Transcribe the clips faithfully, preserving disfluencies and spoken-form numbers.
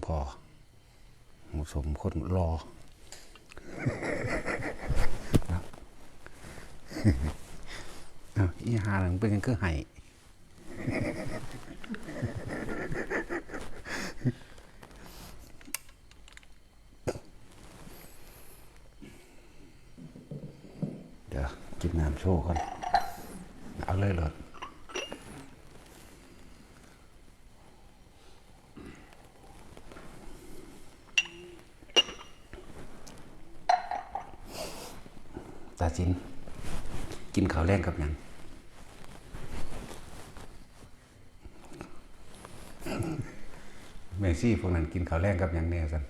ก็ เหมาะสมคนรอ นะ อ้าว อีหานั่นเป็นหยังคือไห้ เดี๋ยว กินน้ำโชว์ก่อน เอาเลยโลด ตาสิน กินข้าวแลงกับหยัง แม่ชีพวกนั้นกินข้าวแลงกับหยังแน่ซั่น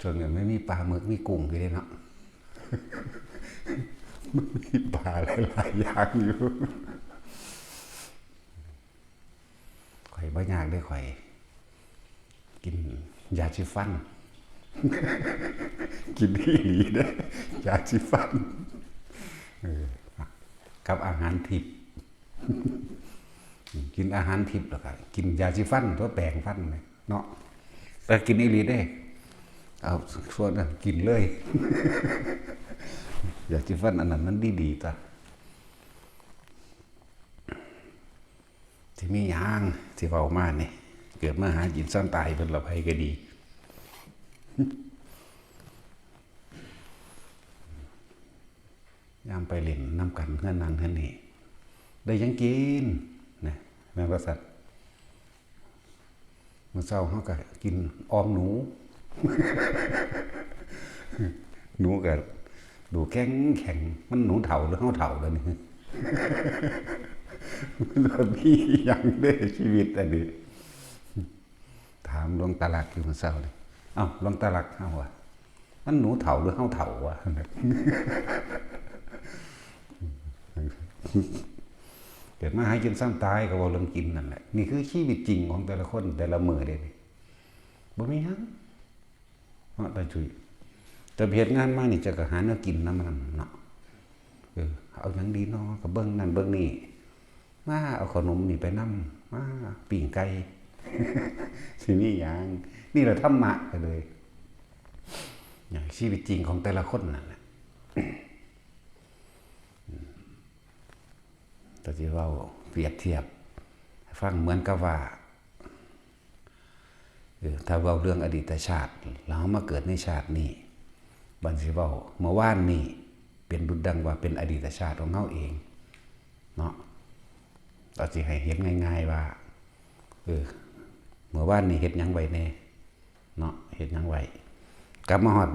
ช่วงนั้นมันมีปลาหมึก มีกุ้งอยู่เด้เนาะ มันมีปลาหลายๆอย่างอยู่ ข้อยบ่ยากเด้ ข้อย กินยาสีฟัน กินอีหลีเด้ ยาสีฟัน เออ กับอาหารทิพย์ กินอาหารทิพย์แล้วก็กินยาสีฟัน ตัวแปรงฟันเนี่ยเนาะ แต่กินอีหลีเด้ เอาส่วนนั้นกินเลย ยาสีฟันอันนั้นมันดีๆ จ้ะ สิมีหยังสิเว้ามานี่ เกิดมาหากินซ่อนตายเพิ่นละ ไผก็ดี ยามไปเล่นนำกันเฮือนนั่นเฮือนนี่ ได้หยังกินนะ แม่นบ่ซั่น มื้อเช้าเฮาก็กินออมหนู หนูก็ดูแข็งแข็ง มันหนูเฒ่าหรือเฮาเฒ่าแล้วนี่ มันก็มีหยังเด้ชีวิตอันนี้ ถามหลวงตาหลักอยู่มื้อเช้านี่ เอ้า หลวงตาหลัก เฮาว่า มันหนูเฒ่าหรือเฮาเฒ่าวะ เกิดมาหากินซ่อนตายก็เว้าเรื่องกินนั่นแหละ นี่คือชีวิตจริงของแต่ละคนแต่ละมื้อเด้นี่ บ่มีหยัง เนาะ ตาจุ้ย แต่เฮ็ดงานมานี่จะก็หาแนวกินนำมันเนาะ เออ เอาหยังดีน้อ ก็เบิ่งนั่นเบิ่งนี่ มาเอาขนมนี่ไปนำ มาปิ้งไก่ สิมีหยัง นี่แหละธรรมะก็เลย อย่างชีวิตจริงของแต่ละคนนั่นแหละ แต่ที่เว้าเปรียบเทียบให้ฟังเหมือนกับว่า เออ ถ้าเว้าเรื่องอดีตชาติ แล้วเฮามาเกิดในชาตินี้ บัดสิเว้าเมื่อวานนี้ เป็นดุจดังว่าเป็นอดีตชาติของเฮาเอง เนาะ เอาสิให้เห็นง่ายๆว่า เออ เมื่อวานนี้เฮ็ดหยังไว้แน่ เนาะ เฮ็ดหยังไว้ กลับมาฮอด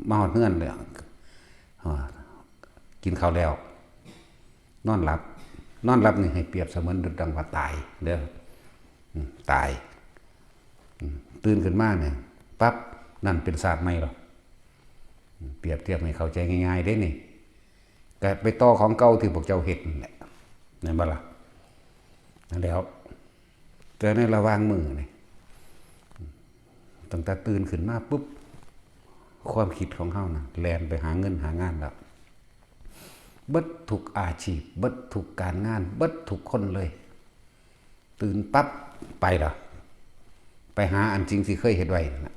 มาฮอดเฮือนแล้ว อ่า กินข้าวแล้ว นอนหลับ นอนหลับนี่ให้เปรียบเสมือนดุจดังว่าตายเด้อ อืม ตาย อืม ตื่นขึ้นมาเนี่ย ปั๊บ นั่นเป็นชาติใหม่แล้ว อืม เปรียบเทียบให้เข้าใจง่ายๆเด้นี่ ก็ไปต่อของเก่าที่พวกเจ้าเฮ็ดนั่นแหละ แม่นบ่ล่ะ นั่นแหล้ว แต่ในระหว่างมื้อนี่ ตั้งแต่ตื่นขึ้นมาปุ๊บ ความคิดของเฮานะแล่นไปหาเงินหางานแล้ว เบิดทุกอาชีพ เบิดทุกการงาน เบิดทุกคนเลย ตื่นปั๊บ ไปละ ไปหาอันสิ่งที่เคยเฮ็ดไว้นั่นน่ะ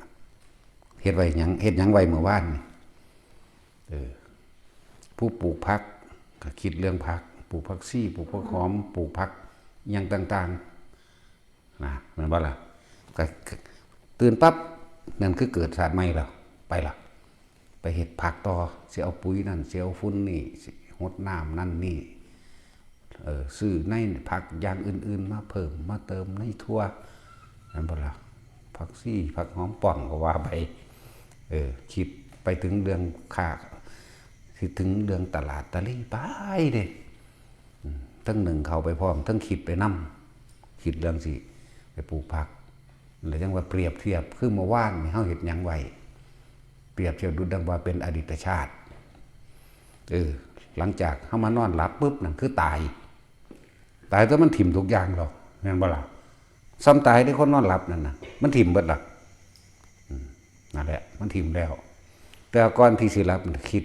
เฮ็ดไว้หยัง เฮ็ดหยังไว้เมื่อวานนี่ เออ ผู้ปลูกผักก็คิดเรื่องผัก ปลูกผักชี ปลูกผักหอม ปลูกผักอิหยังต่างๆ นะ แม่นบ่ล่ะ ก็ ก็ตื่นปั๊บ นั่นคือเกิดชาติใหม่แล้ว ไปละ ไปเฮ็ดผักต่อ สิเอาปุ๋ยนั่น สิเอาฝุ่นนี่ สิหดน้ำนั่นนี่ เออ ซื้อในผักอย่างอื่นๆ มาเพิ่ม มาเติมในถั่ว แม่นบ่ล่ะ ผักชี ผักหอมป้อมก็ว่าไป เออ คิดไปถึงเรื่องค้า คิดถึงเรื่องตลาดตะลีไปเด้ อืม ทั้งหนึ่งเข้าไปพร้อม ทั้งคิดไปนำ คิดเรื่องสิไปปลูกผัก แล้วจั่งว่าเปรียบเทียบ คือเมื่อวานนี่เฮาเฮ็ดหยังไว้ เปรียบเทียบดุจดังว่าเป็นอดีตชาติ เออ หลังจากเฮามานอนหลับปุ๊บ นั่นคือตาย ตายแต่มันถิ่มทุกอย่างแล้ว แม่นบ่ล่ะ ซ่อมตายได้คนนอนหลับนั่นน่ะ มันถิ่มเบิดล่ะ อืม นั่นแหละ มันถิ่มแล้ว แต่ก่อนที่สิหลับ มันคิด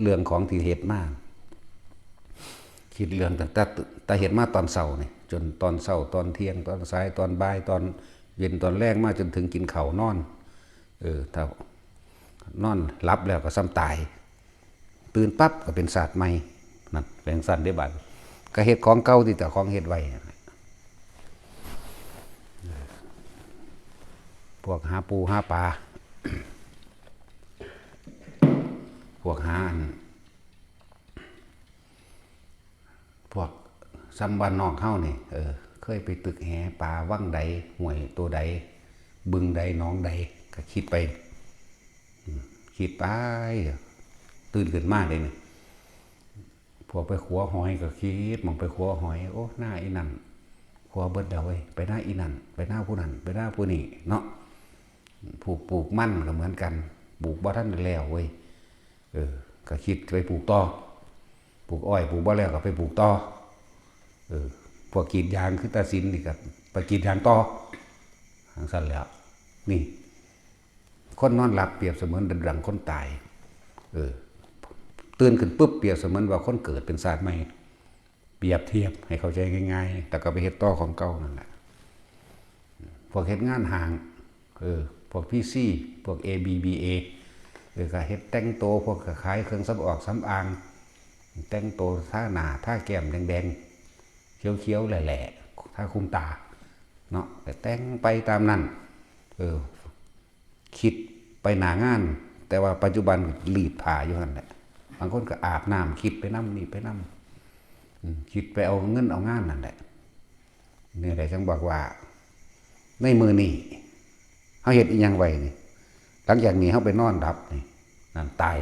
เรื่องของที่เฮ็ดมา คิดเรื่องตั้งแต่ แต่เฮ็ดมาตอนเช้านี่ จนตอนเช้า ตอนเที่ยง ตอนสาย ตอนบ่าย ตอนเย็น ตอนแลง มาจนถึงกินข้าวนอน เออ ถ้านอนหลับแล้วก็ส่ำตาย ตื่นปั๊บก็เป็นชาติใหม่ นั่น เป็นจั่งซั้นเด้บัด ก็เฮ็ดของเก่าที่เจ้าของเฮ็ดไว้นั่นแหละ พวกหาปูหาปลา พวกหาอัน พวกส่ำบ้านนอกเฮานี่ เออ เคยไปตึกแหปลาวังใด ห้วยโตใด บึงใด หนองใด ก็คิดไป อืม คิดไป ตื่นขึ้นมาเด้นี่ พวกไปขัวหอยก็คิด หม่องไปขัวหอย โอ้ นาอีนั่น ขัวเบิดแล้วเว้ย ไปนาอีนั่น ไปนาผู้นั่น ไปนาผู้นี่ เนาะ ผู้ปลูกมันก็เหมือนกัน ปลูกบ่ทันได้แล้วเว้ย เออ ก็คิดไปปลูกต่อ ปลูกอ้อย ปลูกบ่แล้วก็ไปปลูกต่อ เออ พวกกรีดยางคือตาสินนี่ก็ไปกรีดยางต่อ จั่งซั้นแหล้ว นี่ คนนอนหลับเปรียบเสมือนดังคนตาย เออ ตื่นขึ้นปุ๊บเปรียบเสมือนว่าคนเกิดเป็นชาติใหม่ เปรียบเทียบให้เข้าใจง่ายๆ แต่ก็ไปเฮ็ดต่อของเก่านั่นแหละ พวกเฮ็ดงานห้าง เออ พวกพีซี พวกเอบีบีเอ เออ ก็เฮ็ดแต่งโต พวกก็ขายเครื่องสำออกสำอาง แต่งโต ทาหน้า ทาแก้มแดงๆ เขียวๆ แหล่ๆ ทาคุมตา เนาะ ก็แต่งไปตามนั้น เออ คิดไปหน้างาน แต่ว่าปัจจุบันรีดผ้าอยู่หั่นแหละ บางคนก็อาบน้ำ คิดไปนำ นี่ไปนำ อืม คิดไปเอาเงินเอางานนั่นแหละ นี่แหละจั่งบอกว่า ในมื้อนี้ เฮาเฮ็ดอีหยังไว้นี่ หลังจากนี้เฮาไปนอนหลับนี่ นั่นตาย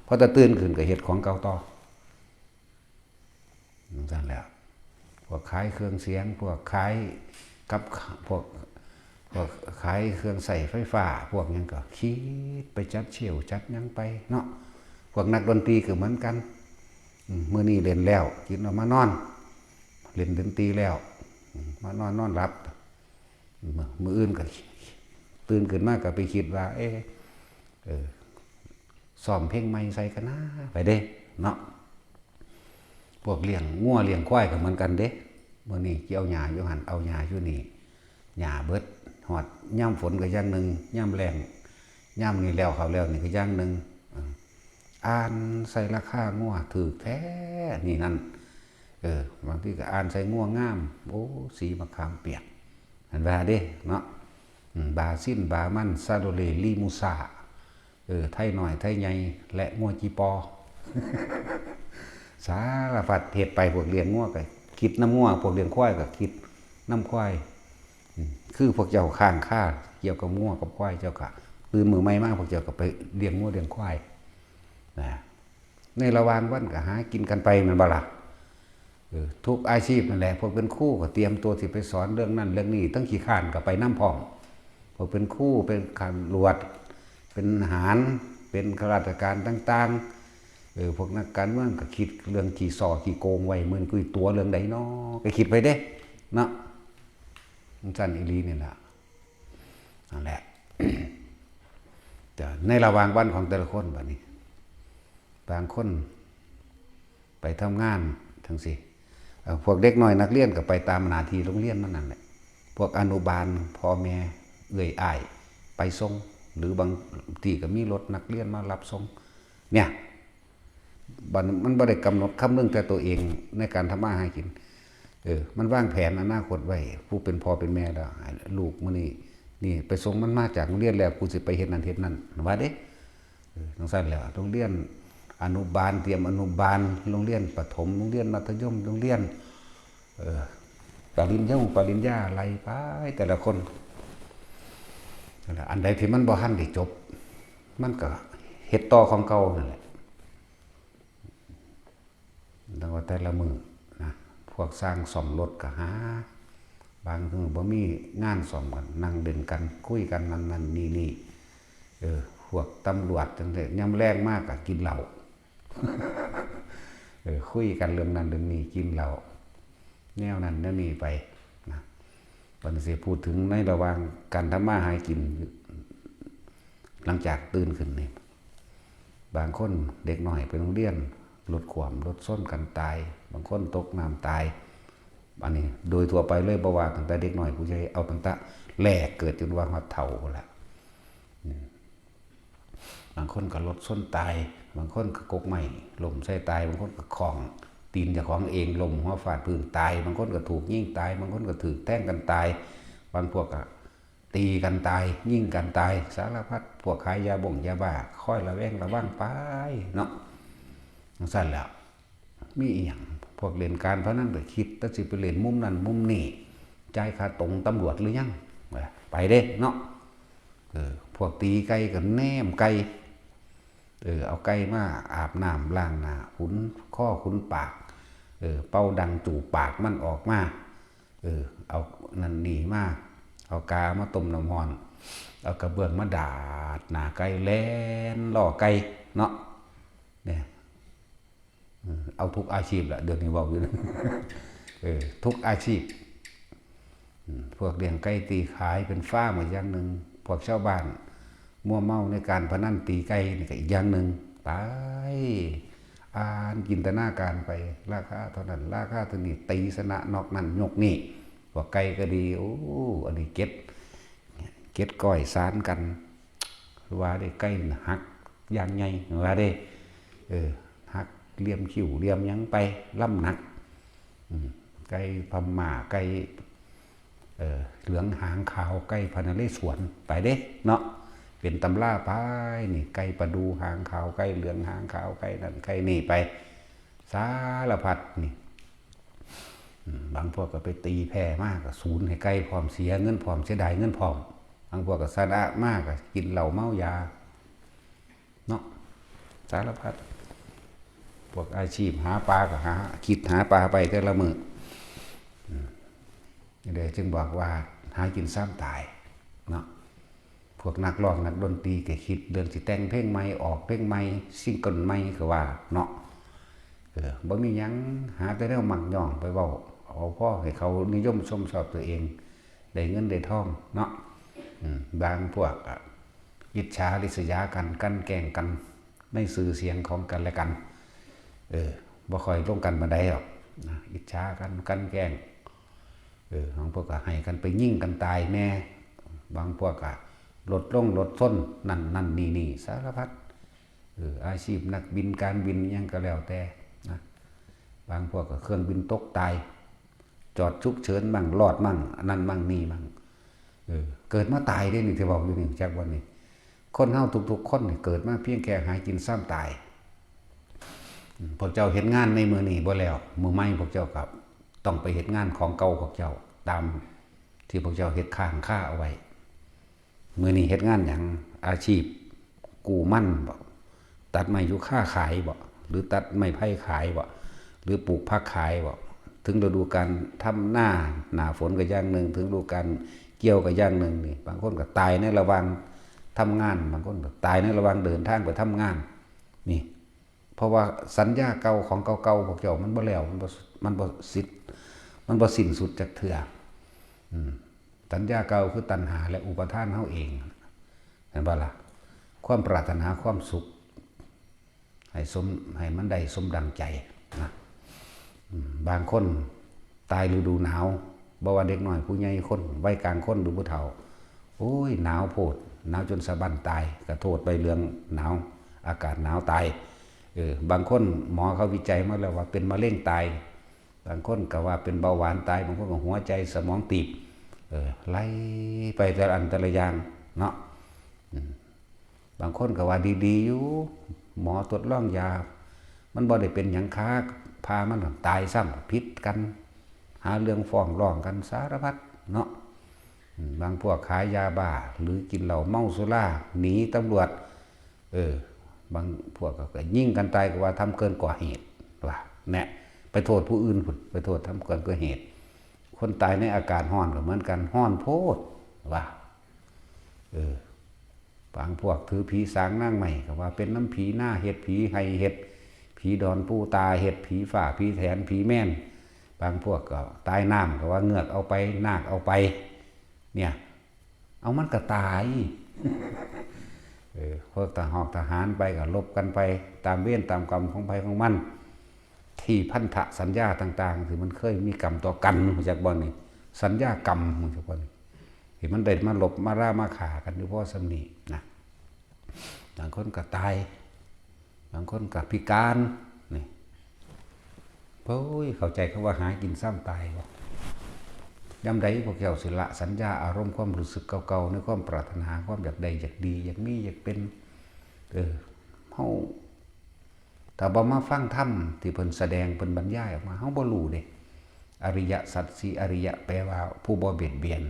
พอแต่ตื่นขึ้นก็เฮ็ดของเก่าต่อ จั่งซั้นแหละ พวกขายเครื่องเสียง พวกขายกับ พวก พวกขายเครื่องใช้ไฟฟ้า พวกหยังก็คิดไปจัดเชลฟ์จัดหยังไปเนาะ พวกนักดนตรีก็เหมือนกัน อืม มื้อนี้เล่นแล้ว กินแล้วมานอน เล่นดนตรีแล้ว อืม มานอน นอนหลับ มื้อ มื้ออื่นก็ตื่นขึ้นมาก็ไปคิดว่า เอ๊ะ เออ ซ้อมเพลงใหม่ใส่กันนะ ไปเด้ เนาะ พวกเลี้ยงงัวเลี้ยงควายก็เหมือนกันเด้ มื้อนี้เกี่ยวหญ้าอยู่หั่น เอาหญ้าอยู่นี่ หญ้าเบิด ฮอดยามฝนก็อย่างหนึ่ง ยามแล้ง ยามนี้แล้วเขาแล้วนี่ก็อย่างหนึ่ง อ่า อ่านใส่ราคางัวถูกแท้ นี่นั่น เออ บางทีก็อ่านใส่งัวงาม โอ้ สีมะขามเปียก หั่นว่าเด้ เนาะ อืม บราซิล บรามัน ซาโดเล ลีมูซา เออ ไทน้อย ไทใหญ่ และงัวจีปอ สารพัดเฮ็ดไป พวกเลี้ยงงัวก็คิดนำงัว พวกเลี้ยงควายก็คิดนำควาย อืม คือพวกเจ้าค้างคาเกี่ยวกับงัวกับควาย เจ้าก็ตื่นมื้อใหม่มา พวกเจ้าก็ไปเลี้ยงงัวเลี้ยงควาย นะ ในระหว่างวันก็หากินกันไป แม่นบ่ล่ะ เออ ทุกอาชีพนั่นแหละ พวกเป็นครูก็เตรียมตัวสิไปสอนเรื่องนั้นเรื่องนี้ ทั้งขี้คร้านก็ไปนำพร้อม พวกเป็นครู เป็นตำรวจ เป็นทหาร เป็นข้าราชการต่างๆ เออ พวกนักการเมืองก็คิดเรื่องขี้ส่อขี้โกงไว้ มื้อนี้กูตั๋วเรื่องใดน้อ ก็คิดไปเด้ เนาะ จั่งซั้นอีหลีนี่ล่ะ นั่นแหละ แต่ในระหว่างวันของแต่ละคนบัดนี้ บางคนไปทำงานจั่งซี้ เอ่อ พวกเด็กน้อยนักเรียนก็ไปตามหน้าที่โรงเรียนมันนั่นแหละ พวกอนุบาล พ่อแม่ เอื้อยอ้าย ไปส่ง หรือบางที่ก็มีรถนักเรียนมารับส่ง เนี่ย บัดนี้มันบ่ได้กำหนดคำนึงแต่ตัวเองในการทำมาหากิน เออ มันวางแผนอนาคตไว้ ผู้เป็นพ่อเป็นแม่แล้ว ลูกมื้อนี้ นี่ไปส่งมันมาจากโรงเรียนแล้ว กูสิไปเฮ็ดนั่นเฮ็ดนั่น ว่าเด้ เออ จั่งซั้นแหละ โรงเรียนอนุบาล เตรียมอนุบาล โรงเรียนประถม โรงเรียนมัธยม โรงเรียน เออ ปริญญา ปริญญา ไล่ไปแต่ละคน นั่นแหละ อันใดที่มันบ่ทันได้จบ มันก็เฮ็ดต่อของเก่านั่นแหละ แล้วก็แต่ละมื้อนะ พวกช่างซ่อมรถก็หา บางมื้อบ่มีงานซ่อมก็นั่งเล่นกัน คุยกันนั่นนั่นนี่นี่ เออ พวกตำรวจจั่งซี้ ยามแลงมาก็กินเหล้า เออ คุยกันเรื่องนั้นเรื่องนี้ กินเหล้า แนวนั้นแนวนี้ไปนะ บัดนี้สิพูดถึงในระหว่างการทำมาหากิน หลังจากตื่นขึ้นนี่ บางคนเด็กน้อยไปโรงเรียน รถขวมรถชนกันตาย บางคนตกน้ำตาย อันนี้โดยทั่วไปเลย บ่ว่าตั้งแต่เด็กน้อยผู้ใหญ่ เอาตั้งแต่แรกเกิดจนว่าฮอดเฒ่าพู้นละ บางคนก็รถชนตาย บางคนก็กกไม้ล้มใส่ตาย บางคนก็ข้องตีนเจ้าของเองล้มหัวฟาดพื้นตาย บางคนก็ถูกยิงตาย บางคนก็ถูกแทงกันตาย บางพวกก็ตีกันตาย ยิงกันตาย สารพัด พวกขายยาบ่งยาบ้า คอยระแวงระวังไปเนาะ จั่งซั้นแหล้ว มีอีหยัง พวกเล่นการพนันก็คิดแต่สิไปเล่นมุมนั้นมุมนี้ จ่ายค่าตรงตำรวจหรือยัง ไปเด้เนาะ เออ พวกตีไก่ก็แนมไก่ เออ เอาไก่มาอาบน้ำล้างหน้า ขุนคอขุนปาก เออ เป่าดังจูบปากมันออกมา เออ เอานั่นนี่มา เอากามาต้มน้ำร้อน เอากระเบื้องมาดาดหน้าไก่ แล่นล่อไก่เนาะ เนี่ย เออ เอาทุกอาชีพละ เดี๋ยวนี้เว้าอยู่นะ เออ ทุกอาชีพ อืม พวกเลี้ยงไก่ตีขายเป็นฟาร์มก็อย่างหนึ่ง พวกชาวบ้านมัวเมาในการพนันตีไก่นี่ก็อีกอย่างหนึ่ง ไป อ่านจินตนาการไป ราคาเท่านั้น ราคาเท่านี้ ตีชนะนอกนั้นยกนี่ พวกไก่ก็ดี โอ้ อันนี้เก็ด เก็ดก้อยสานกัน ว่าเด้ ไก่หักอย่างใหญ่ ว่าเด้ เออ หักเหลี่ยมคิ้วเหลี่ยมหยังไป ลำหนัก อืม ไก่พม่า ไก่ เออ เหลืองหางขาว ไก่พระนเรศวร ไปเด้เนาะ เป็นตำราไป นี่ ไก่ประดู่หางขาว ไก่เหลืองหางขาว ไก่นั่นไก่นี่ไป สารพัดนี่ อืม บางพวกก็ไปตีแพ้มาก็สูญให้ไก่พร้อม เสียเงินพร้อม เสียดายเงินพร้อม บางพวกก็ชนะมาก็กินเหล้าเมายา เนาะ สารพัด พวกอาชีพหาปลาก็หา คิดหาปลาไปแต่ละมื้อ อืม นี่เด้จึงบอกว่าหากินซ้ำตายเนาะ พวกนักร้องนักดนตรีก็คิดเรื่องสิแต่งเพลงใหม่ ออกเพลงใหม่ ซิงเกิลใหม่ก็ว่าเนาะ เออ บ่มีหยัง หาแต่แนวมักย้องไปเว้า เอาพอให้เขานิยมชมชอบตัวเอง ได้เงินได้ทองเนาะ อืม บางพวกอะอิจฉาริษยากัน กลั่นแกล้งกัน ในชื่อเสียงของกันและกัน เออ บ่ค่อยลงกันปานใดหรอกนะ อิจฉากัน กลั่นแกล้ง เออ บางพวกก็ให้กันไปยิงกันตายแน่ บางพวกก็รถลงรถชน นั่นนั่นนี่นี่ สารพัด เออ อาชีพนักบิน การบินอิหยังก็แล้วแต่นะ บางพวกก็เครื่องบินตกตาย จอดฉุกเฉินมั่ง รอดมั่ง อันนั้นมั่งนี่มั่ง เออ เกิดมาตายเด้นี่ ที่เว้าอยู่นี่ จักวันนี้ คนเฮาทุกๆคนนี่เกิดมาเพียงแค่หากินซ้ำตาย อืม พวกเจ้าเฮ็ดงานในมื้อนี้บ่แล้ว มื้อใหม่พวกเจ้าก็ต้องไปเฮ็ดงานของเก่าพวกเจ้า ตามที่พวกเจ้าเฮ็ดค้างคาเอาไว้ มื้อนี้เฮ็ดงานหยัง อาชีพกู้มันบ่ ตัดไม้ยูคาขายบ่ หรือตัดไม้ไผ่ขายบ่ หรือปลูกผักขายบ่ ถึงฤดูกาลทำนา หน้าฝนก็อย่างหนึ่ง ถึงฤดูกาลเกี่ยวก็อย่างหนึ่งนี่ บางคนก็ตายในระหว่างทำงาน บางคนก็ตายในระหว่างเดินทางไปทำงาน นี่ เพราะว่าสัญญาเก่าของเก่าๆพวกเจ้ามันบ่แล้ว มันบ่ มันบ่สิ้น มันบ่สิ้นสุดจักเทื่อ อืม สัญญาเก่าคือตัณหาและอุปาทานเฮาเอง เห็นบ่ล่ะ ความปรารถนาความสุข ให้สม ให้มันได้สมดังใจนะ อืม บางคนตายฤดูหนาว บ่ว่าเด็กน้อยผู้ใหญ่ คนวัยกลางคนหรือผู้เฒ่า โอ้ย หนาวโพด หนาวจนสะบั้นตาย ก็โทษไปเรื่องหนาว อากาศหนาวตาย เออ บางคนหมอเขาวิจัยมาแล้วว่าเป็นมะเร็งตาย บางคนก็ว่าเป็นเบาหวานตาย บางคนก็หัวใจสมองตีบ เออ ไล่ไปแต่ละอันแต่ละอย่างเนาะ อืม บางคนก็ว่าดีๆอยู่ หมอทดลองยา มันบ่ได้เป็นหยังคัก พามันตายซ้ำ ผิดกัน หาเรื่องฟ้องร้องกันสารพัดเนาะ อืม บางพวกขายยาบ้า หรือกินเหล้าเมาสุรา หนีตำรวจ เออ บางพวกก็ยิงกันตายก็ว่าทำเกินกว่าเหตุ ว่า แน่ ไปโทษผู้อื่นพุ้น ไปโทษทำเกินกว่าเหตุ คนตายในอากาศร้อนก็เหมือนกัน ร้อนโพด ว่า เออ บางพวกถือผีสางนางไม้ก็ว่าเป็นน้ำผีหน้าเฮ็ด ผีไฮ่เฮ็ด ผีดอนปูตาเฮ็ด ผีฟ้า ผีแถน ผีแมน บางพวกก็ตายน้ำก็ว่าเงือกเอาไป นาคเอาไป เนี่ย เอามันก็ตาย เออ พวกทหาร ทหารไปก็รบกันไป ตามเวรตามกรรมของไผของมัน ที่พันธสัญญาต่างๆ ที่มันเคยมีกรรมต่อกัน รู้จักบ่นี่ สัญญากรรม รู้จักบ่นี่ ที่มันได้มาลบมารามาฆ่ากันอยู่พอส่ำนี้นะ บางคนก็ตาย บางคนก็พิการ นี่ โอ้ย เข้าใจคำว่าหากินซ้ำตายบ่ ยามใดพวกเจ้าสิละสัญญาอารมณ์ความรู้สึกเก่าๆ ในความปรารถนา ความอยากได้ อยากดี อยากมี อยากเป็น เออ เฮา ถ้าบ่มาฟังธรรมที่เพิ่นแสดง เพิ่นบรรยายออกมา เฮาบ่รู้เด้ อริยสัจสี่อริยะ แปลว่าผู้บ่เบียดเบียน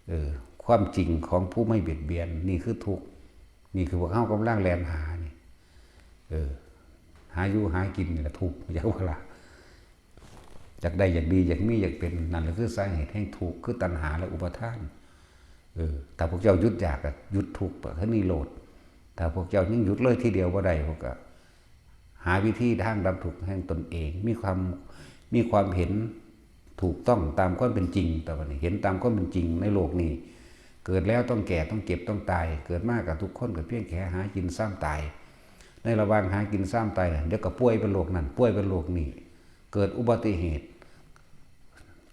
เออ ความจริงของผู้ไม่เบียดเบียน นี่คือทุกข์ นี่คือพวกเฮากำลังแล่นหานี่ เออ หาอยู่หากินนี่แหละทุกข์ อยากว่าล่ะ อยากได้ อยากดี อยากมี อยากเป็น นั่นแหละคือสาเหตุแห่งทุกข์ คือตัณหาและอุปาทาน เออ ถ้าพวกเจ้าหยุดอยากก็หยุดทุกข์ ก็คือนิโรธ ถ้าพวกเจ้ายังหยุดเลยทีเดียวบ่ได้ พวกก็หาวิธีทางดับทุกข์แห่งตนเอง มีความ มีความเห็นถูกต้องตามความเป็นจริง แต่ว่านี่เห็นตามความเป็นจริงในโลกนี้ เกิดแล้วต้องแก่ ต้องเจ็บ ต้องตาย เกิดมากับทุกคนก็เพียงแค่หากินซ้ำตาย ในระหว่างหากินซ้ำตาย เดี๋ยวก็ป่วยเป็นโรคนั่น ป่วยเป็นโรคนี้ เกิดอุบัติเหตุ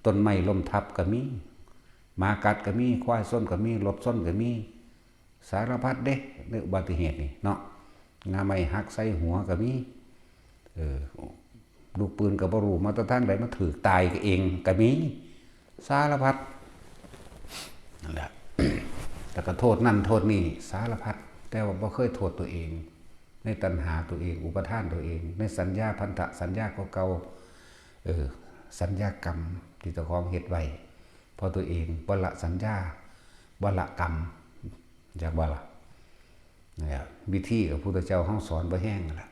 ต้นไม้ล้มทับก็มี หมากัดก็มี ควายชนก็มี รถชนก็มี สารพัดเด้ ในอุบัติเหตุนี่เนาะ งาไม้หักใส่หัวก็มี เออ ลูกปืนก็บ่รู้มาแต่ทางใด มาถืกตายก็เองก็มี สารพัด นั่นแหละ แล้วก็โทษนั่นโทษนี่ สารพัด แต่ว่าบ่เคยโทษตัวเอง ในตัณหาตัวเอง อุปาทานตัวเอง ในสัญญาพันธสัญญาเก่าๆ เออ สัญญากรรมที่เจ้าของเฮ็ดไว้ เพราะตัวเองบ่ละสัญญา บ่ละกรรม จักบ่ล่ะ เนี่ย วิธีพระพุทธเจ้าเฮาสอนบ่แฮงนั่นล่ะ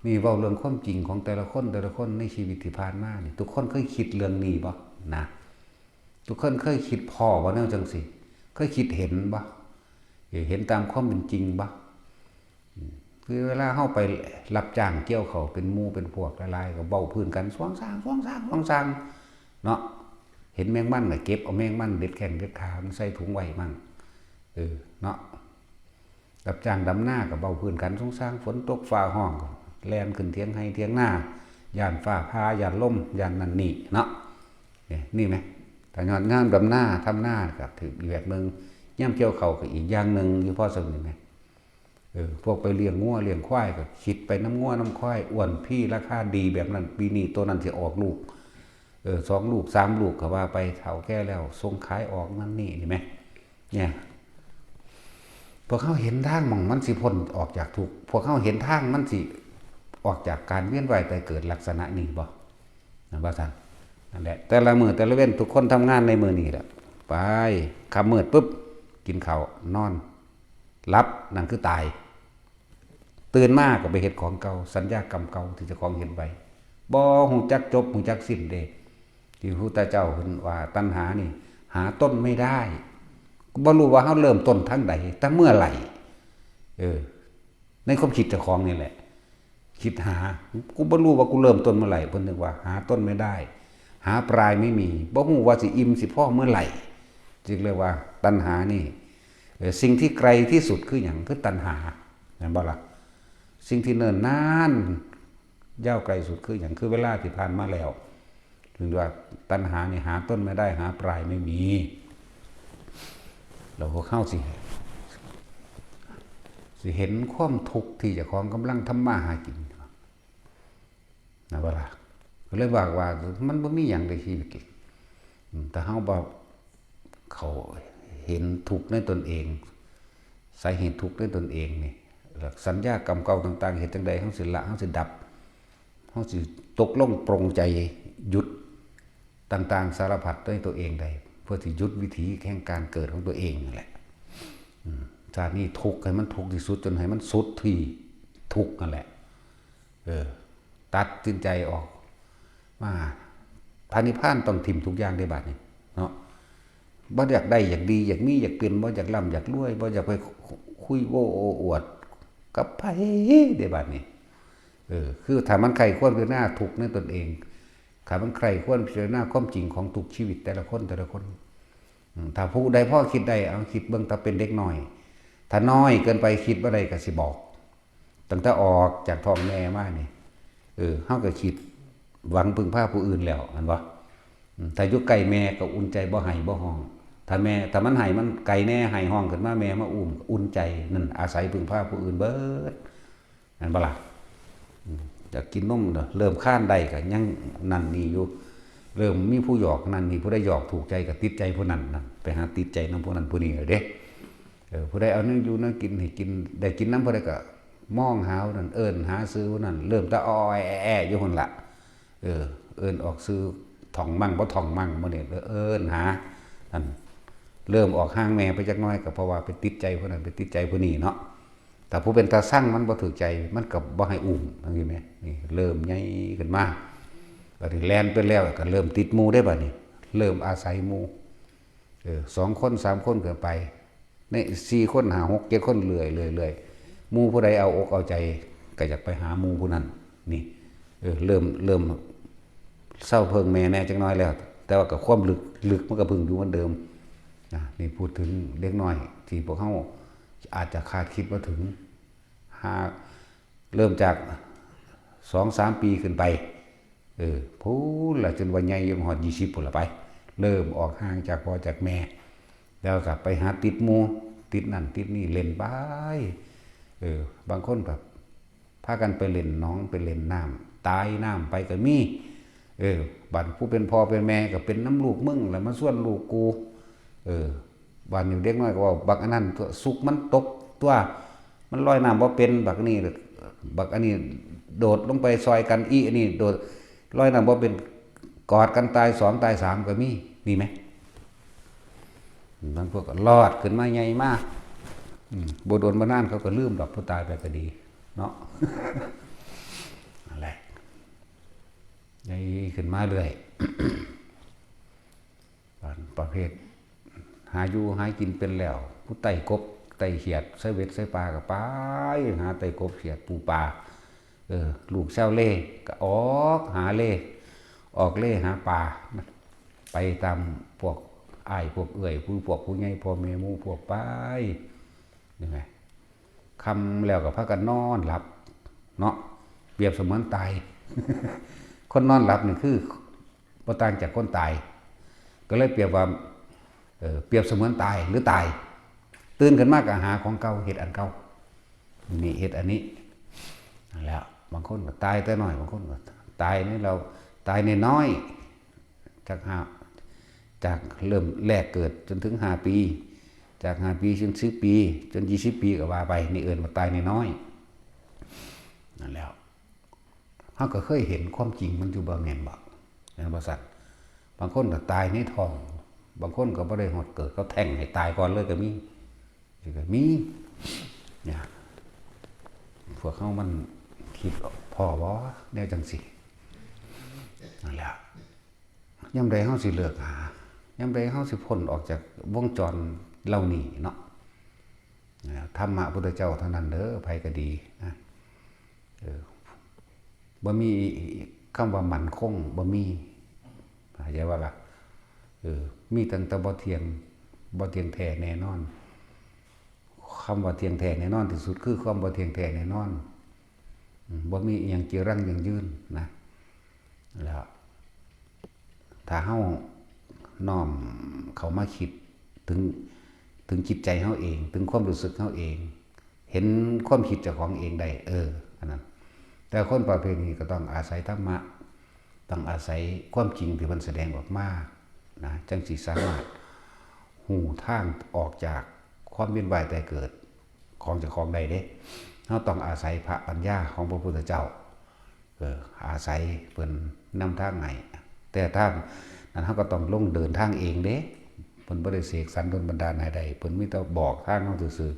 นี่เว้าเรื่องความจริงของแต่ละคน แต่ละคนในชีวิตที่ผ่านมานี่ ทุกคนเคยคิดเรื่องนี้บ่ นะ ทุกคนเคยคิดพ้อบ่แนวจังซี่ เคยคิดเห็นบ่ เออ เห็นตามความเป็นจริงบ่ อืม คือเวลาเฮาไปรับจ้างเกี่ยวข้าวเป็นหมู่เป็นพวกหลายๆ ก็เว้าพื้นกัน สวงซาง สวงซาง สวงซาง เนาะ เห็นแมงมันก็เก็บเอาแมงมันเด็ดแข้งเด็ดขามันใส่ถุงไว้มั่ง เออ เนาะ รับจ้างดำนาก็เว้าพื้นกัน สวงซาง ฝนตกฟ้าฮ้องก็แล่นขึ้นเถียงไฮ่เถียงนา ย้านฟ้าผ่า ย้านลม ย้านนั่นนี่เนาะ เนี่ย นี่ไหม ถ้าย้อนงานดำนา ทำนาก็ถืออีกแบบหนึ่ง ยามเกี่ยวข้าวก็อีกอย่างหนึ่ง อยู่พอส่ำนี้ไหม เออ พวกไปเลี้ยงงัวเลี้ยงควายก็คิดไปนำงัวนำควาย อ้วนพีราคาดีแบบนั้น ปีนี้ตัวนั้นสิออกลูก เออ สองลูก สามลูกก็ว่าไป เฒ่าแก่แล้วส่งขายออกนั่นนี่ นี่ไหม เนี่ย พวกเฮาเห็นทางหม่องมันสิพ้นออกจากทุกข์ พวกเฮาเห็นทางมันสิออกจากการเวียนว่ายตายเกิดลักษณะนี้บ่ นะว่าซั่น นั่นแหละ แต่ละมื้อแต่ละเว็นทุกคนทำงานในมื้อนี้แหละ ไป ค่ำมืดปุ๊บ กินข้าวนอน หลับ นั่นคือตาย ตื่นมาก็ไปเฮ็ดของเก่า สัญญากรรมเก่าที่เจ้าของเฮ็ดไว้ บ่ฮู้จักจบฮู้จักสิ้นเด้ ที่พระพุทธเจ้าเพิ่นว่าตัณหานี่ หาต้นไม่ได้ บ่รู้ว่าเฮาเริ่มต้นทางใด แต่เมื่อไหร่ เออ ในความคิดเจ้าของนี่แหละ คิดหา กูบ่รู้ว่ากูเริ่มต้นเมื่อไหร่ เพิ่นนึกว่าหาต้นไม่ได้ หาปลายไม่มี บ่ฮู้ว่าสิอิ่มสิพอเมื่อไหร่ จึงเรียกว่าตัณหานี่ เอ่อ สิ่งที่ไกลที่สุดคือหยัง คือตัณหา แม่นบ่ล่ะ สิ่งที่เนิ่นนาน ยาวไกลสุดคือหยัง คือเวลาที่ผ่านมาแล้ว ถึงว่าตัณหานี่หาต้นไม่ได้ หาปลายไม่มี แล้วพวกเฮาสิ สิเห็นความทุกข์ที่เจ้าของกำลังทำมาหากิน นะว่าล่ะ ก็เลยว่าว่ามันบ่มีหยังในชีวิตนี่ อืม แต่เฮาบ่เข้าเห็นทุกข์ในตนเอง สาเหตุทุกข์ในตนเองนี่ แล้วสัญญากรรมเก่าต่างๆ เฮ็ดจั่งใดเฮาสิละ เฮาสิดับ เฮาสิตกลงปรงใจหยุดต่างๆ สารพัดด้วยตัวเองได้ เพื่อสิหยุดวิถีแห่งการเกิดของตัวเองนั่นแหละ อืม ชาตินี้ทุกข์ให้มันทุกข์ที่สุด จนให้มันสุดที่ทุกข์นั่นแหละ เออ ตัดสินใจออกมา พระนิพพานต้องถิ่มทุกอย่างได้บัดนี้ เนาะ บ่อยากได้อยากดีอยากมีอยากเป็น บ่อยากร่ำอยากรวย บ่อยากไปคุยโอ้โอ้อวดกับไผได้บัดนี้ เออ คือถ้ามันใคร่ควรพิจารณาทุกข์ในตนเอง ถ้ามันใคร่ควรพิจารณาความจริงของทุกชีวิตแต่ละคนแต่ละคน อืม ถ้าผู้ใดพอคิดได้ เอาคิดเบิ่ง ถ้าเป็นเด็กน้อย ถ้าน้อยเกินไปคิดบ่ได้ก็สิบอก ตั้งแต่ออกจากท้องแม่มานี่ เออ เฮาก็คิดหวังพึ่งพาผู้อื่นแล้ว แม่นบ่? อืม ถ้าอยู่ใกล้แม่ก็อุ่นใจ บ่ไห้บ่ฮ้อง ถ้าแม่ ถ้ามันไห้ มันไกลแหน่ ไห้ฮ้องขึ้นมา แม่มาอุ้ม ก็อุ่นใจ นั่นอาศัยพึ่งพาผู้อื่นเบิด แม่นบ่ล่ะ? อืม อยากกินนมเด้อ เริ่มคลานได้ก็ยังนั่นนี่อยู่ เริ่มมีผู้หยอกนั่นนี่ ผู้ใดหยอกถูกใจก็ติดใจผู้นั้นนั่น ไปหาติดใจนำผู้นั้นผู้นี้เอาเด้ เออ ผู้ใดเอาแนวอยู่แนวกินให้กิน ได้กินนำผู้ใดก็มองหาผู้นั้น เอิ้นหาชื่อผู้นั้น เริ่มแต่อ้อแอ้แอ้อยู่หั่นล่ะ เออ เอิ้นออกชื่อ ท่องมั่งบ่ท่องมั่ง มื้อนี้เอิ้นหา นั่น เริ่มออกห่างแม่ไปจักหน่อย ก็เพราะว่าไปติดใจผู้นั้น ไปติดใจผู้นี้เนาะ ถ้าผู้เป็นตาซังมันบ่ถูกใจ มันก็บ่ให้อุ้ม จั่งซี้แหม นี่เริ่มใหญ่ขึ้นมา บัดนี้แล่นไปแล้วก็เริ่มติดหมู่เด้บัดนี้ เริ่มอาศัยหมู่ เออ สองคน สามคนก็ไป ในสี่คน ห้า หก เจ็ดคน เรื่อยๆๆ หมู่ผู้ใดเอาอกเอาใจ ก็อยากไปหาหมู่ผู้นั้น นี่ เออ เริ่ม เริ่มเซาเพิ่งแม่แหน่จักหน่อยแล้ว แต่ว่าก็ความลึก ลึกมันก็เพิ่งอยู่เหมือนเดิม นะ นี่พูดถึงเด็กน้อยที่พวกเฮาอาจจะคาดคิดบ่ถึง หา เริ่มจากสองสามปีขึ้นไป เออ พู้นล่ะ จนว่าใหญ่ยังฮอดยี่สิบพู้นล่ะไป เริ่มออกห่างจากพ่อจากแม่ แล้วก็ไปหาติดหมู่ ติดนั่นติดนี่ เล่นไป เออ บางคนก็พากันไปเล่นหนอง ไปเล่นน้ำ ตายน้ำไปก็มี เออ บัดผู้เป็นพ่อเป็นแม่ก็เป็นนำลูกมึง แล้วมาชวนลูกกู เออ บัดนี้เด็กน้อยก็เว้า บักอันนั้นตัว สุกมันตกตัว มันลอยน้ำบ่เป็น บักนี่ บักอันนี้โดดลงไปซอยกัน อีอันนี้โดด ลอยน้ำบ่เป็น กอดกันตายสองตายสามก็มี มีไหม? บางพวกก็รอดขึ้นมาใหญ่มาก อืม บ่โดนบ่นานเขาก็ลืมดอก ผู้ตายไปก็ดี เนาะ นั่นแหละ ใหญ่ขึ้นมาเรื่อย ประเภท หาอยู่หากินเป็นแล้ว ผู้ไต่กบไต่เขียด ใส่เบ็ดใส่ปลาก็ไป หาไต่กบเขียดปูปลา เออ ลูกชาวเลก็ออกหาเล ออกเลหาปลา ไปตามพวกอ้ายพวกเอื้อย ผู้พวกผู้ใหญ่ พ่อแม่หมู่พวกไป นี่ไง ค่ำแล้วก็พากันนอนหลับ เนาะ เปรียบเสมือนตาย คนนอนหลับนี่คือบ่ต่างจากคนตาย ก็เลยเปรียบว่า เอ่อ เปรียบเสมือนตายหรือตาย ตื่นขึ้นมาก็หาของเก่า เฮ็ดอันเก่า นี่เฮ็ดอันนี้ นั่นแหละ บางคนก็ตายแต่น้อย บางคนก็ตายนี่เรา ตายน้อยๆ จากห้า จากเริ่มแรกเกิดจนถึงห้าปี จากห้าปีจนสิบปี จนยี่สิบปีก็ว่าไป นี่เอิ้นว่าตายน้อยๆ นั่นแหละ เฮาก็เคยเห็นความจริงมันอยู่บ่แม่นบ่ แม่นบ่ซั่น บางคนก็ตายในท้อง บางคนก็บ่ได้ฮอดเกิด เขาแท้งให้ตายก่อนเลยก็มี สิก็มี เนี่ย พวกเฮามันคิดพ้อบ่ แนวจั่งซี้ นั่นแหละ ยามใดเฮาสิเลิกหา ยามใดเฮาสิพ้นออกจากวงจรเหล่านี้เนาะ นะ ธรรมะพุทธเจ้าเท่านั้นเด้อ ไผก็ดีนะ เออ บ่มีคำว่ามั่นคง บ่มี เข้าใจบ่ล่ะ เออ มีตั้งแต่บ่เที่ยง บ่เที่ยงแท้แน่นอน คำว่าเที่ยงแท้แน่นอนที่สุดคือความบ่เที่ยงแท้แน่นอน อืม บ่มีอิหยังจีรังยั่งยืนนะ แล้ว ถ้าเฮาน้อมเข้ามาคิดถึง ถึงจิตใจเฮาเอง ถึงความรู้สึกเฮาเอง เห็นความคิดเจ้าของเองได้ เออ อันนั้น แต่คนประเภทนี้ก็ต้องอาศัยธรรมะ ต้องอาศัยความจริงที่เพิ่นแสดงออกมา นะ จั่งสิสามารถฮู้ทางออกจากความเวียนว่ายตายเกิดของเจ้าของได้เด้ เฮาต้องอาศัยพระปัญญาของพระพุทธเจ้า เออ อาศัยเพิ่นนำทางให้ แต่ทางนั้นเฮาก็ต้องลงเดินทางเองเด้ เพิ่นบ่ได้เสกสรรดลบันดาลให้ได้ เพิ่นมีแต่บอกทางเฮาซื่อ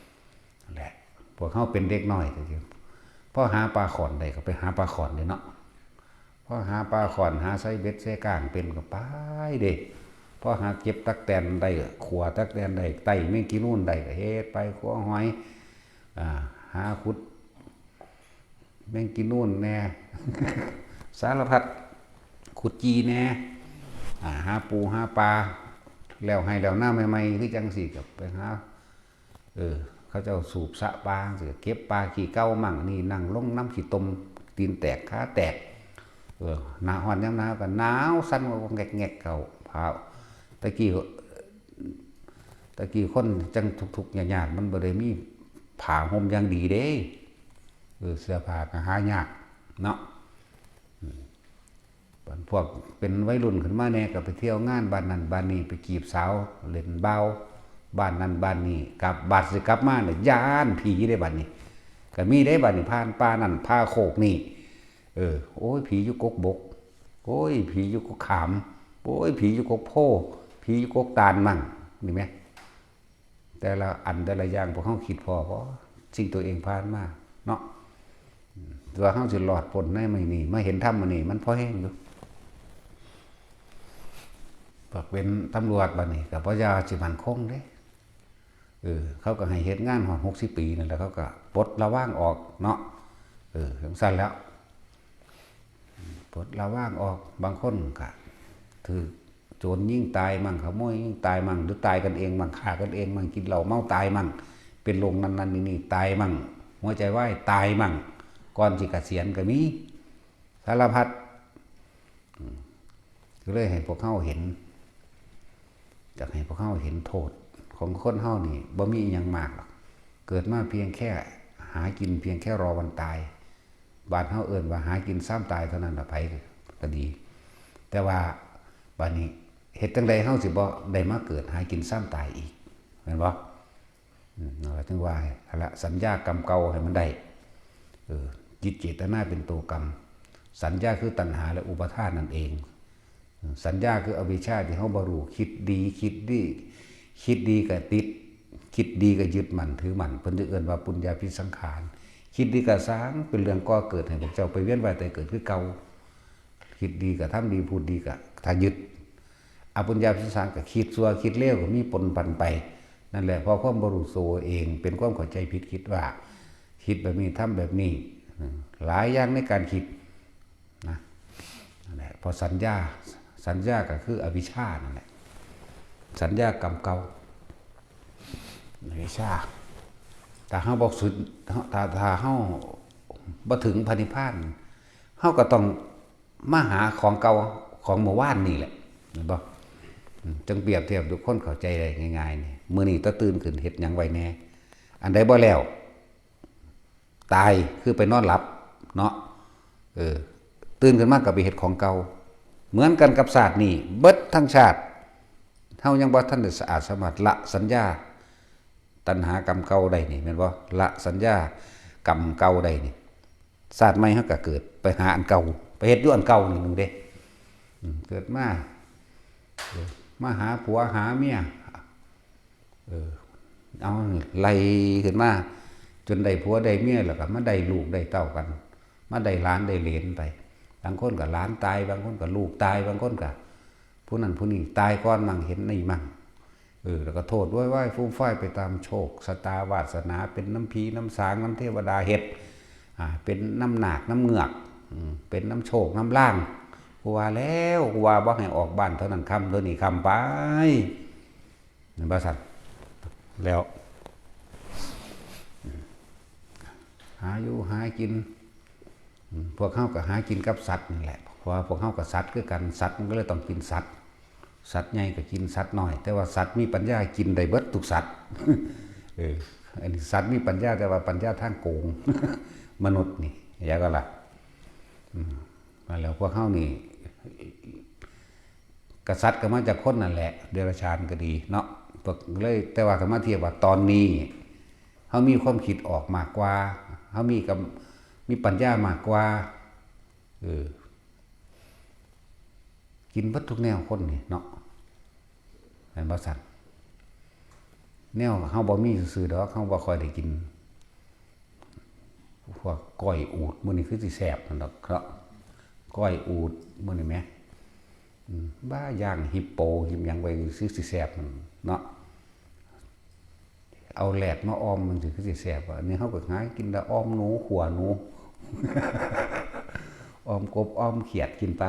ๆ นั่นแหละ พวกเฮาเป็นเด็กน้อยก็คือ พอหาปลาข่อนได้ก็ไปหาปลาข่อนเด้เนาะ พอหาปลาข่อน หาใส่เบ็ดใส่ก้างเป็นก็ไปเด้ พอหาเก็บตั๊กแตนได้ ขั่วตั๊กแตนได้ ไต่แมงกีนูนได้ก็เฮ็ดไป ขั่วหอย อ่า หาขุดแมงกีนูนแหน่ สารพัด ขุดจีแหน่ อ่า หาปูหาปลา แล้วไฮ่แล้วนาใหม่ๆ คือจั่งซี้ก็ไปหา เออ เขาเจ้าสูบสระปลาจั่งซี้ เก็บปลาขี้เก่ามั่ง นี่นั่งลงนำขี้ตม ตีนแตกขาแตก เออ หน้าฮ้อนยามหนาวก็หนาวสั่นงอกๆแงกๆ เข้า ผ้า ตะกี้ ตะกี้คนจั่งทุกข์ยากๆ มันบ่ได้มีผ้าห่มอย่างดีเด้ เออ เสื้อผ้าก็หายากเนาะ อืม พวกเป็นวัยรุ่นขึ้นมาแหน่ก็ไปเที่ยวงานบ้านนั้นบ้านนี้ ไปจีบสาว เล่นบ่าวบ้านนั้นบ้านนี้ กลับ บัดสิกลับมาเนี่ยย้านผีเด้บัดนี้ ก็มีเด้บัดนี้ ผ่านป่านั่นผ่าโคกนี่ เออ โอ้ย ผีอยู่กกบก โอ้ย ผีอยู่กกขาม โอ้ย ผีอยู่กกโพธิ์ ผีอยู่กกตาลมั่ง นี่แหม แต่ละอันแต่ละอย่างพวกเฮาคิดพ้อบ่ สิ่งตัวเองผ่านมาเนาะ อืม ว่าเฮาสิรอดพ้นในมื้อนี้ มาเห็นธรรมมื้อนี้ มันพอแฮงอยู่ พวกเป็นตำรวจบัดนี้ก็บ่อยากสิมั่นคงเด้ เออ เขาก็ให้เฮ็ดงานฮอดหกสิบปีนั่นแหละ เขาก็ปลดระวางออกเนาะ เออ จั่งซั้นแหล้ว ปลดระวางออก บางคนก็ถืกโจรยิงตายมั่ง ขโมยยิงตายมั่ง หรือตายกันเองมั่ง ฆ่ากันเองมั่ง กินเหล้าเมาตายมั่ง เป็นโรคนั้นๆนี่ๆตายมั่ง หัวใจวายตายมั่ง ก่อนสิเกษียณก็มี สารพัด อืม ก็เลยให้พวกเฮาเห็น อยากให้พวกเฮาเห็นโทษของคนเฮานี่ บ่มีอิหยังมากหรอก เกิดมาเพียงแค่หากิน เพียงแค่รอวันตาย บ้านเฮาเอิ้นว่าหากินซ้ำตายเท่านั้นล่ะ ไผก็ดี แต่ว่าบัดนี้เฮ็ดจั่งใดเฮาสิบ่ได้มาเกิดหากินซ้ำตายอีก แม่นบ่? อืม นั่นล่ะ ถึงว่าหั่นละ สัญญากรรมเก่าให้มันได้ เออ จิตเจตนาเป็นตัวกรรม สัญญาคือตัณหาและอุปาทานนั่นเอง สัญญาคืออวิชชาที่เฮาบ่รู้ คิดดี คิดดี คิดดีก็ติด คิดดีก็ยึดมั่นถือมั่น เพิ่นจึงเอิ้นว่าปุญญาภิสังขาร คิดดีก็สร้างเป็นเรื่องก่อเกิดให้พวกเจ้าไปเวียนว่ายตายเกิดคือเก่า คิดดีก็ทำดี พูดดีก็ถ้ายึด อปุญญาภิสังขารก็คิดชั่วคิดเลวก็มีปนปันไป นั่นแหละ เพราะความบ่รู้ตัวเอง เป็นความเข้าใจผิด คิดว่าคิดแบบนี้ ทำแบบนี้ อืม หลายอย่างในการคิด นะ นั่นแหละ เพราะสัญญา สัญญาก็คืออวิชชานั่นแหละ สัญญากรรมเก่า อวิชชา ถ้าเฮาบ่สุด ถ้า ถ้าเฮาบ่ถึงพระนิพพาน เฮาก็ต้องมาหาของเก่า ของเมื่อวานนี่แหละ เห็นบ่? อืม จั่งเปรียบเทียบทุกคนเข้าใจได้ง่ายๆนี่ มื้อนี้ตาตื่นขึ้นเฮ็ดหยังไว้แหน่ อันใดบ่แล้ว ตาย คือไปนอนหลับเนาะ เออ ตื่นขึ้นมาก็ไปเฮ็ดของเก่า เหมือนกันกับชาตินี้ เบิดทั้งชาติ เฮายังบ่ทันได้สะอาดสามารถละสัญญาตัณหากรรมเก่าได้นี่ แม่นบ่? ละสัญญากรรมเก่าได้นี่ ชาติใหม่เฮาก็เกิดไปหาอันเก่า ไปเฮ็ดอยู่อันเก่านี่หนึ่งเด้ อืม เกิดมา เออ มาหาผัวหาเมีย เออ เอานี่ไล่ขึ้นมา จนได้ผัวได้เมีย แล้วก็มาได้ลูกได้เต้ากัน มาได้หลานได้เหลนไป บางคนก็หลานตาย บางคนก็ลูกตาย บางคนก็ผู้นั้นผู้นี้ตายก่อนมั่ง เห็นนี่มั่ง เออ แล้วก็โทษโวยวายฟูมฟายไปตามโชคชะตาวาสนา เป็นน้ำผีน้ำสางน้ำเทวดาเฮ็ด อ่า เป็นน้ำนาคน้ำเงือก อืม เป็นน้ำโชคน้ำลาง กูว่าแล้ว กูว่าบ่ให้ออกบ้านเท่านั้นค่ำ เท่านี้ค่ำไป แม่นบ่ซั่น แล้ว หาอยู่หากิน อืม พวกเฮาก็หากินกับสัตว์นั่นแหละ เพราะว่าพวกเฮาก็สัตว์คือกัน สัตว์มันก็เลยต้องกินสัตว์ สัตว์ใหญ่ก็กินสัตว์น้อย แต่ว่าสัตว์มีปัญญากินได้เบิดทุกสัตว์ เออ อันนี้สัตว์มีปัญญา แต่ว่าปัญญาทางโกง มนุษย์นี่ อย่าก็ล่ะ อืม มาแล้วพวกเฮานี่ กษัตริย์ก็มาจากคนนั่นแหละ เดรัจฉานก็ดีเนาะ พวกเลย แต่ว่าถ้ามาเทียบว่าตอนนี้เฮามีความคิดออกมากกว่า เฮามีกับ มีปัญญามากกว่า เออ กินเบิดทุกแนวคนนี่เนาะ แม่นบ่ซั่น แนวเฮาบ่มีซื่อๆดอก เฮาบ่ค่อยได้กิน พวกก้อยอูฐมื้อนี้คือสิแซ่บนั่นดอกเนาะ ก้อยอูฐมื้อนี้แหม อืม บ้า ย่างฮิปโป ฮิปหยังไว้คือสิแซ่บนั่นเนาะ เอาแหลกมาอ่อมมันสิคือสิแซ่บอะ อันนี้เฮาก็หากินแต่อ่อมหนู ขั่วหนู อ่อมกบ อ่อมเขียดกินไป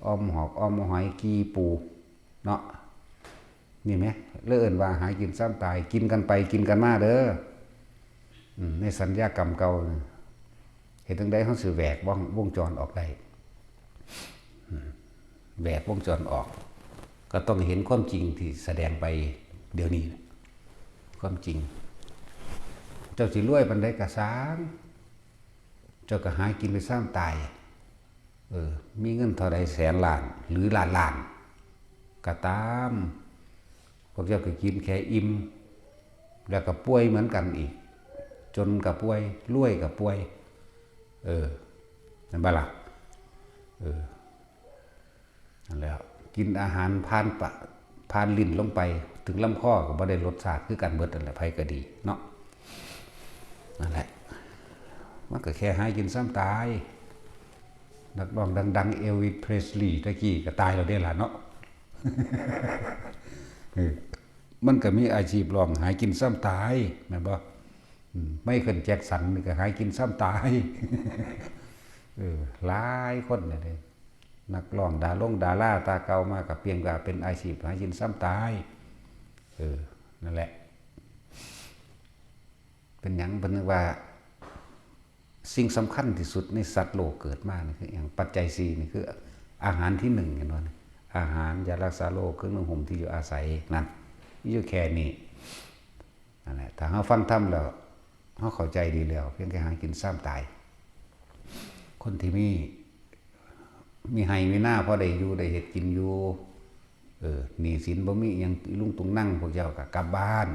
อ่อมหอก อ่อมหอย กี่ปู เนาะ นี่แหม เลยเอิ้นว่าหากินซ้ำตาย กินกันไปกินกันมาเด้อ อืม ในสัญญากรรมเก่านี่ จั่งใด๋เฮาสิแหวกวง วงจรออกได้ อืม แหวกวงจรออก ก็ต้องเห็นความจริงที่แสดงไปเดี๋ยวนี้น่ะ ความจริง เจ้าสิรวยปานใด๋ก็ซ่าง เจ้าก็หากินไปซ่ามตาย เออ มีเงินเท่าใด๋แสนล้าน หรือล้านล้าน ก็ตาม พวกเจ้าก็กินแค่อิ่ม แล้วก็ป่วยเหมือนกันอีก จนก็ป่วย รวยก็ป่วย เออ แม่นบ่ล่ะ เออ นั่นแหละ กินอาหารผ่านปะ ผ่านลิ้นลงไป ถึงลำคอก็บ่ได้รสชาติคือกันเบิดนั่นแหละ ไผก็ดีเนาะ นั่นแหละ มันก็แค่หากินซ่ามตาย นักร้องดังๆ เอลวิส เพรสลีย์ ตะกี้ก็ตายแล้วเด้ล่ะเนาะ เออ มันก็มีอาชีพร้องหากินซ่ามตาย แม่นบ่ อืม ไมเคิล แจ็กสันนี่ก็หากินซ่ามตาย เออ หลายคนเนี่ยเด้ นักร้องดารงดาราตาเก่ามาก็เพียงแต่เป็นอาชีพหากินซ่ามตาย เออ นั่นแหละ เป็นหยังเพิ่นนึกว่า สิ่งสำคัญที่สุดในสัตว์โลกเกิดมานี่คือหยัง ปัจจัยสี่นี่คืออาหารที่หนึ่ง เห็นบ่นี่ อาหาร ยารักษาโรค เครื่องนุ่งห่ม ที่อยู่อาศัย นั่น มีอยู่แค่นี้ นั่นแหละ ถ้าเฮาฟังธรรมแล้ว เฮาเข้าใจดีแล้ว เพียงแค่หากินซ่ามตาย คนที่มี มีไฮ่มีนาพอได้อยู่ได้เฮ็ดกินอยู่ เออ หนี้สินบ่มีอิหยังอีลุงตุงนัง พวกเจ้าก็กลับบ้าน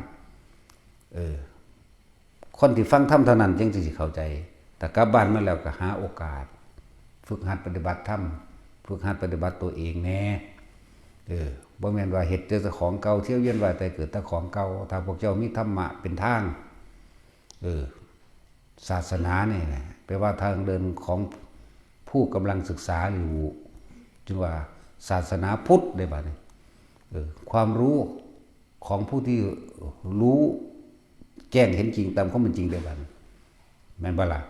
เออ คนที่ฟังธรรมเท่านั้นจึงสิเข้าใจ แต่กลับบ้านมาแล้วก็หาโอกาส ฝึกหัดปฏิบัติธรรม ฝึกหัดปฏิบัติตัวเองแน่ เออ บ่แม่นว่าเฮ็ดแต่ของเก่า เที่ยวเวียนว่ายตายเกิดแต่ของเก่า ถ้าพวกเจ้ามีธรรมะเป็นทาง เออ ศาสนานี่นะ แปลว่าทางเดินของผู้กำลังศึกษาอยู่ จึงว่าศาสนาพุทธได้บัดนี้ เออ ความรู้ของผู้ที่รู้แจ้งเห็นจริงตามความเป็นจริงได้บัดนี้ แม่นบ่ล่ะ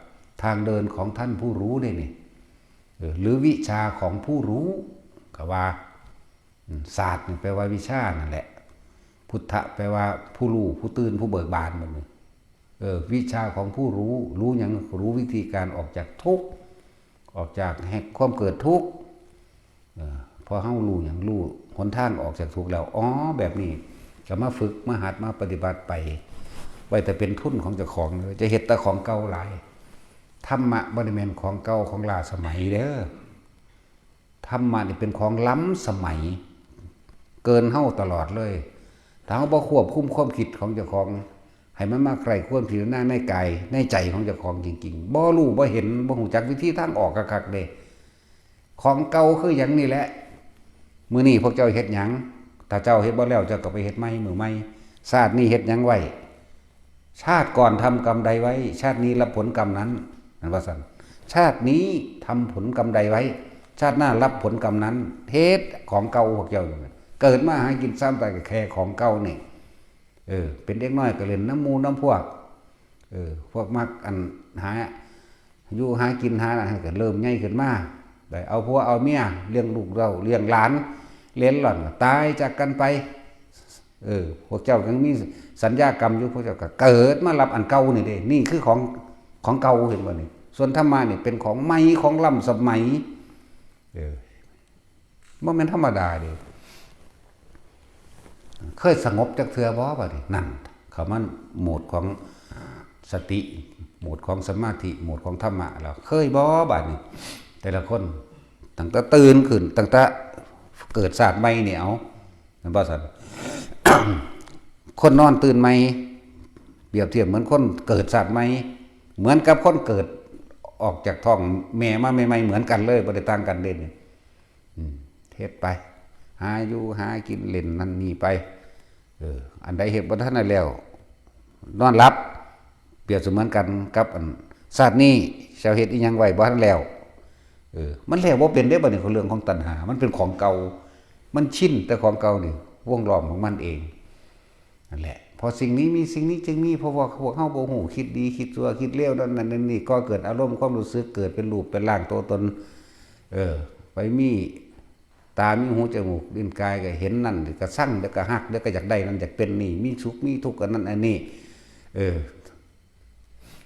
ทางเดินของท่านผู้รู้เด้นี่ เออ หรือวิชาของผู้รู้ ก็ว่า อืม ศาสตร์นี่แปลว่าวิชานั่นแหละ พุทธะแปลว่าผู้รู้ ผู้ตื่น ผู้เบิกบาน บัดนี้ เออ วิชาของผู้รู้ รู้หยัง รู้วิธีการออกจากทุกข์ ออกจากแห่งความเกิดทุกข์ เออ พอเฮารู้หยัง รู้หนทางออกจากทุกข์แล้ว อ๋อ แบบนี้ ก็มาฝึก มาหัด มาปฏิบัติไป ไว้แต่เป็นทุนของเจ้าของเลย จะเฮ็ดแต่ของเก่าหลาย ธรรมะบ่ได้แม่นของเก่าของล้าสมัยเด้อ ธรรมะนี่เป็นของล้ำสมัย เกินเฮาตลอดเลย ถ้าเฮาบ่ควบคุมความคิดของเจ้าของ ให้มันมาใคร่ครวญพิจารณาในกายในใจของเจ้าของจริงๆ บ่รู้บ่เห็น บ่ฮู้จักวิธีทางออกคักๆเด้ ของเก่าคือหยังนี่แหละ มื้อนี้พวกเจ้าเฮ็ดหยัง ถ้าเจ้าเฮ็ดบ่แล้ว เจ้าก็ไปเฮ็ดใหม่มื้อใหม่ ชาตินี้เฮ็ดหยังไว้ ชาติก่อนทำกรรมใดไว้ ชาตินี้รับผลกรรมนั้น นั่นว่าซั่น ชาตินี้ทำผลกรรมใดไว้ ชาติหน้ารับผลกรรมนั้น เฮ็ดของเก่าพวกเจ้าอยู่นั่น เกิดมาหากินซ่ามตายก็แค่ของเก่านี่ เออ เป็นเด็กน้อยก็เล่นนำหมู่นำพวก เออ พวกมักอันหาอยู่หากินหาอันนั้นก็เริ่มใหญ่ขึ้นมา ได้เอาผัวเอาเมีย เลี้ยงลูกเต้า เลี้ยงหลาน เหลนหล่อน ตายจากกันไป เออ พวกเจ้ายังมีสัญญากรรมอยู่ พวกเจ้าก็เกิดมารับอันเก่านี่เด้ นี่คือของ ของเก่า เห็นบ่นี่ ส่วนธรรมะนี่เป็นของใหม่ ของล้ำสมัย เออ บ่แม่นธรรมดาเด้ เคยสงบจักเทื่อบ่ บัดนี้ นั่น เข้ามาโหมดของสติ โหมดของสมาธิ โหมดของธรรมะแล้ว เคยบ่ บัดนี้ แต่ละคน ตั้งแต่ตื่นขึ้น ตั้งแต่เกิดชาติใหม่นี่ เอา แม่นบ่ซั่น คนนอนตื่นใหม่ เปรียบเทียบเหมือนคนเกิดชาติใหม่ เหมือนกับคนเกิดออกจากท้องแม่มาใหม่ๆ เหมือนกันเลย บ่ได้ต่างกันเด้นี่ อืม เฮ็ดไป หาอยู่หากินเล่นนั่นนี่ไป เออ อันใดเฮ็ดบ่ทันได้แล้ว นอนหลับ เปรียบเสมือนกันกับอัน ชาตินี้เจ้าเฮ็ดอิหยังไว้บ่ทันแล้ว เออ มันแล้วบ่เป็นเด้ บัดนี้เรื่องของตัณหา มันเป็นของเก่า มันชินแต่ของเก่านี่ วงล้อมของมันเอง นั่นแหละ พอสิ่งนี้มีสิ่งนี้จึงมี เพราะว่าพวกเฮาบ่ฮู้ คิดดี คิดชั่ว คิดเลว นั่นนั่นนี่ ก่อเกิดอารมณ์ความรู้สึก เกิดเป็นรูปเป็นร่างตัวตน เออ ไปมีตา มีหู จมูก ลิ้น กาย ก็เห็นนั่น ก็ซัง แล้วก็ฮัก แล้วก็อยากได้นั่น อยากเป็นนี่ มีสุข มีทุกข์ อันนั้นอันนี้ เออ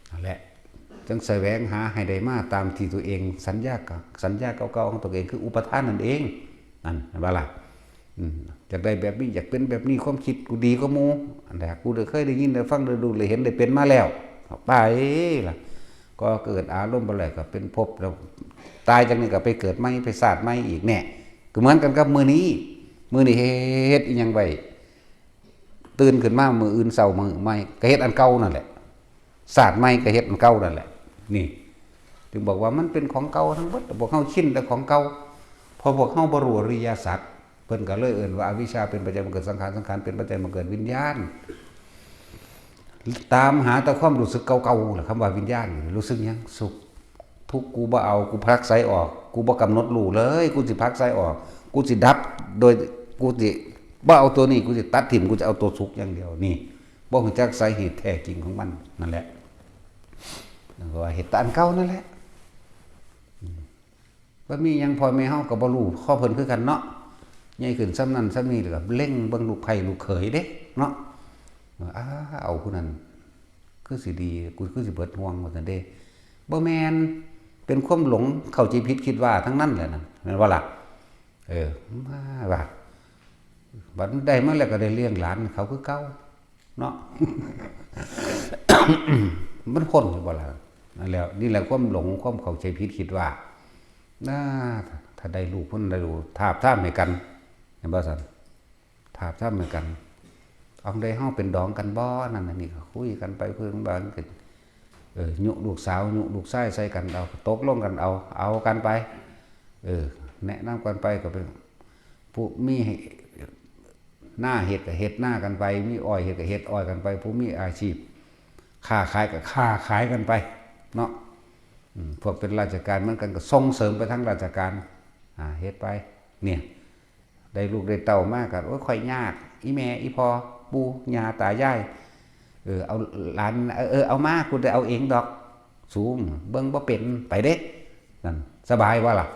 นั่นแหละ จั่งแสวงหาให้ได้มาตามที่ตัวเองสัญญากับสัญญาเก่าๆของตัวเอง คืออุปาทานนั่นเอง นั่น เห็นบ่ล่ะ อืม อยากได้แบบนี้ อยากเป็นแบบนี้ ความคิดกูดีกว่าหมู่ อันใดกูได้เคยได้ยินได้ฟังได้รู้ได้เห็นได้เป็นมาแล้ว ไปล่ะ ก็เกิดอารมณ์บ่แล้วก็เป็นภพแล้ว ตายจากนี้ก็ไปเกิดใหม่ ไปชาติใหม่อีกแน่ ก็เหมือนกันกับมื้อนี้ มื้อนี้เฮ็ดอิหยังไว้ ตื่นขึ้นมามื้ออื่นเช้ามื้อใหม่ก็เฮ็ดอันเก่านั่นแหละ ชาติใหม่ก็เฮ็ดอันเก่านั่นแหละ นี่ จึงบอกว่ามันเป็นของเก่าทั้งหมด พวกเฮาชินแต่ของเก่า พอพวกเฮาบ่รู้อริยสัจ เพิ่นก็เลยเอิ้นว่าอวิชชาเป็นปัจจัยมาเกิดสังขาร สังขารเป็นปัจจัยมาเกิดวิญญาณ ตามหาแต่ความรู้สึกเก่าๆแหละ คำว่าวิญญาณ รู้สึกหยัง สุข ทุกข์ กูบ่เอา กูผลักไสออก กูบ่กำหนดรู้เลย กูสิผลักไสออก กูสิดับ โดย กูสิบ่เอาตัวนี้ กูสิตัดถิ่ม กูจะเอาตัวสุขอย่างเดียว นี่ บ่รู้จักสาเหตุแท้จริงของมัน นั่นแหละ นั่นก็ว่าเฮ็ดแต่อันเก่านั่นแหละ อืม บ่มีหยัง พ่อแม่เฮาก็บ่รู้ ขอเพิ่นคือกันเนาะ ใหญ่ขึ้นส่ำนั้นส่ำนี้ แล้วก็เล็งเบิ่งลูกไผลูกเขยเด้เนาะ ว่า อ้า เอาผู้นั้น คือสิดี กูคือสิเบิดห่วง ว่าซั่นเด้ บ่แม่น เป็นความหลง เข้าใจผิดคิดว่าทั้งนั้นแหละนั่น แม่นบ่ล่ะ เออ มาว่า บัดมันได้มาแล้วก็ได้เลี้ยงหลานเขาคือเก่า เนาะ มันพ้นอยู่บ่ล่ะ นั่นแหละ นี่แหละความหลง ความเข้าใจผิดคิดว่า นะ ถ้าได้ลูก เพิ่นได้ลูก ทาบทามให้กัน เห็นบ่ซั่น ทาบทามให้กัน เอาได้เฮาเป็นดองกันบ่ นั่นน่ะ นี่ก็คุยกันไปคุยกันมา มันก็ เออ ยุลูกสาว ยุลูกชายใส่กันเอา ตกลงกันเอา เอากันไป เออ แนะนำกันไป ก็เป็นผู้มี นาเฮ็ดก็เฮ็ดนากันไป มีอ้อยเฮ็ดก็เฮ็ดอ้อยกันไป ผู้มีอาชีพค้าขายก็ค้าขายกันไปเนาะ อืม พวกเป็นราชการเหมือนกันก็ส่งเสริมไปทางราชการ อ่า เฮ็ดไป เนี่ย ได้ลูกได้เต้ามาก็ โอ้ย ข้อยยาก อีแม่ อีพ่อ ปู่ย่าตายาย เออ เอาหลาน เออ เออ เอามา กูได้เอาเองดอก สูง เบิ่งบ่เป็น ไปเด้ นั่น สบายบ่ล่ะ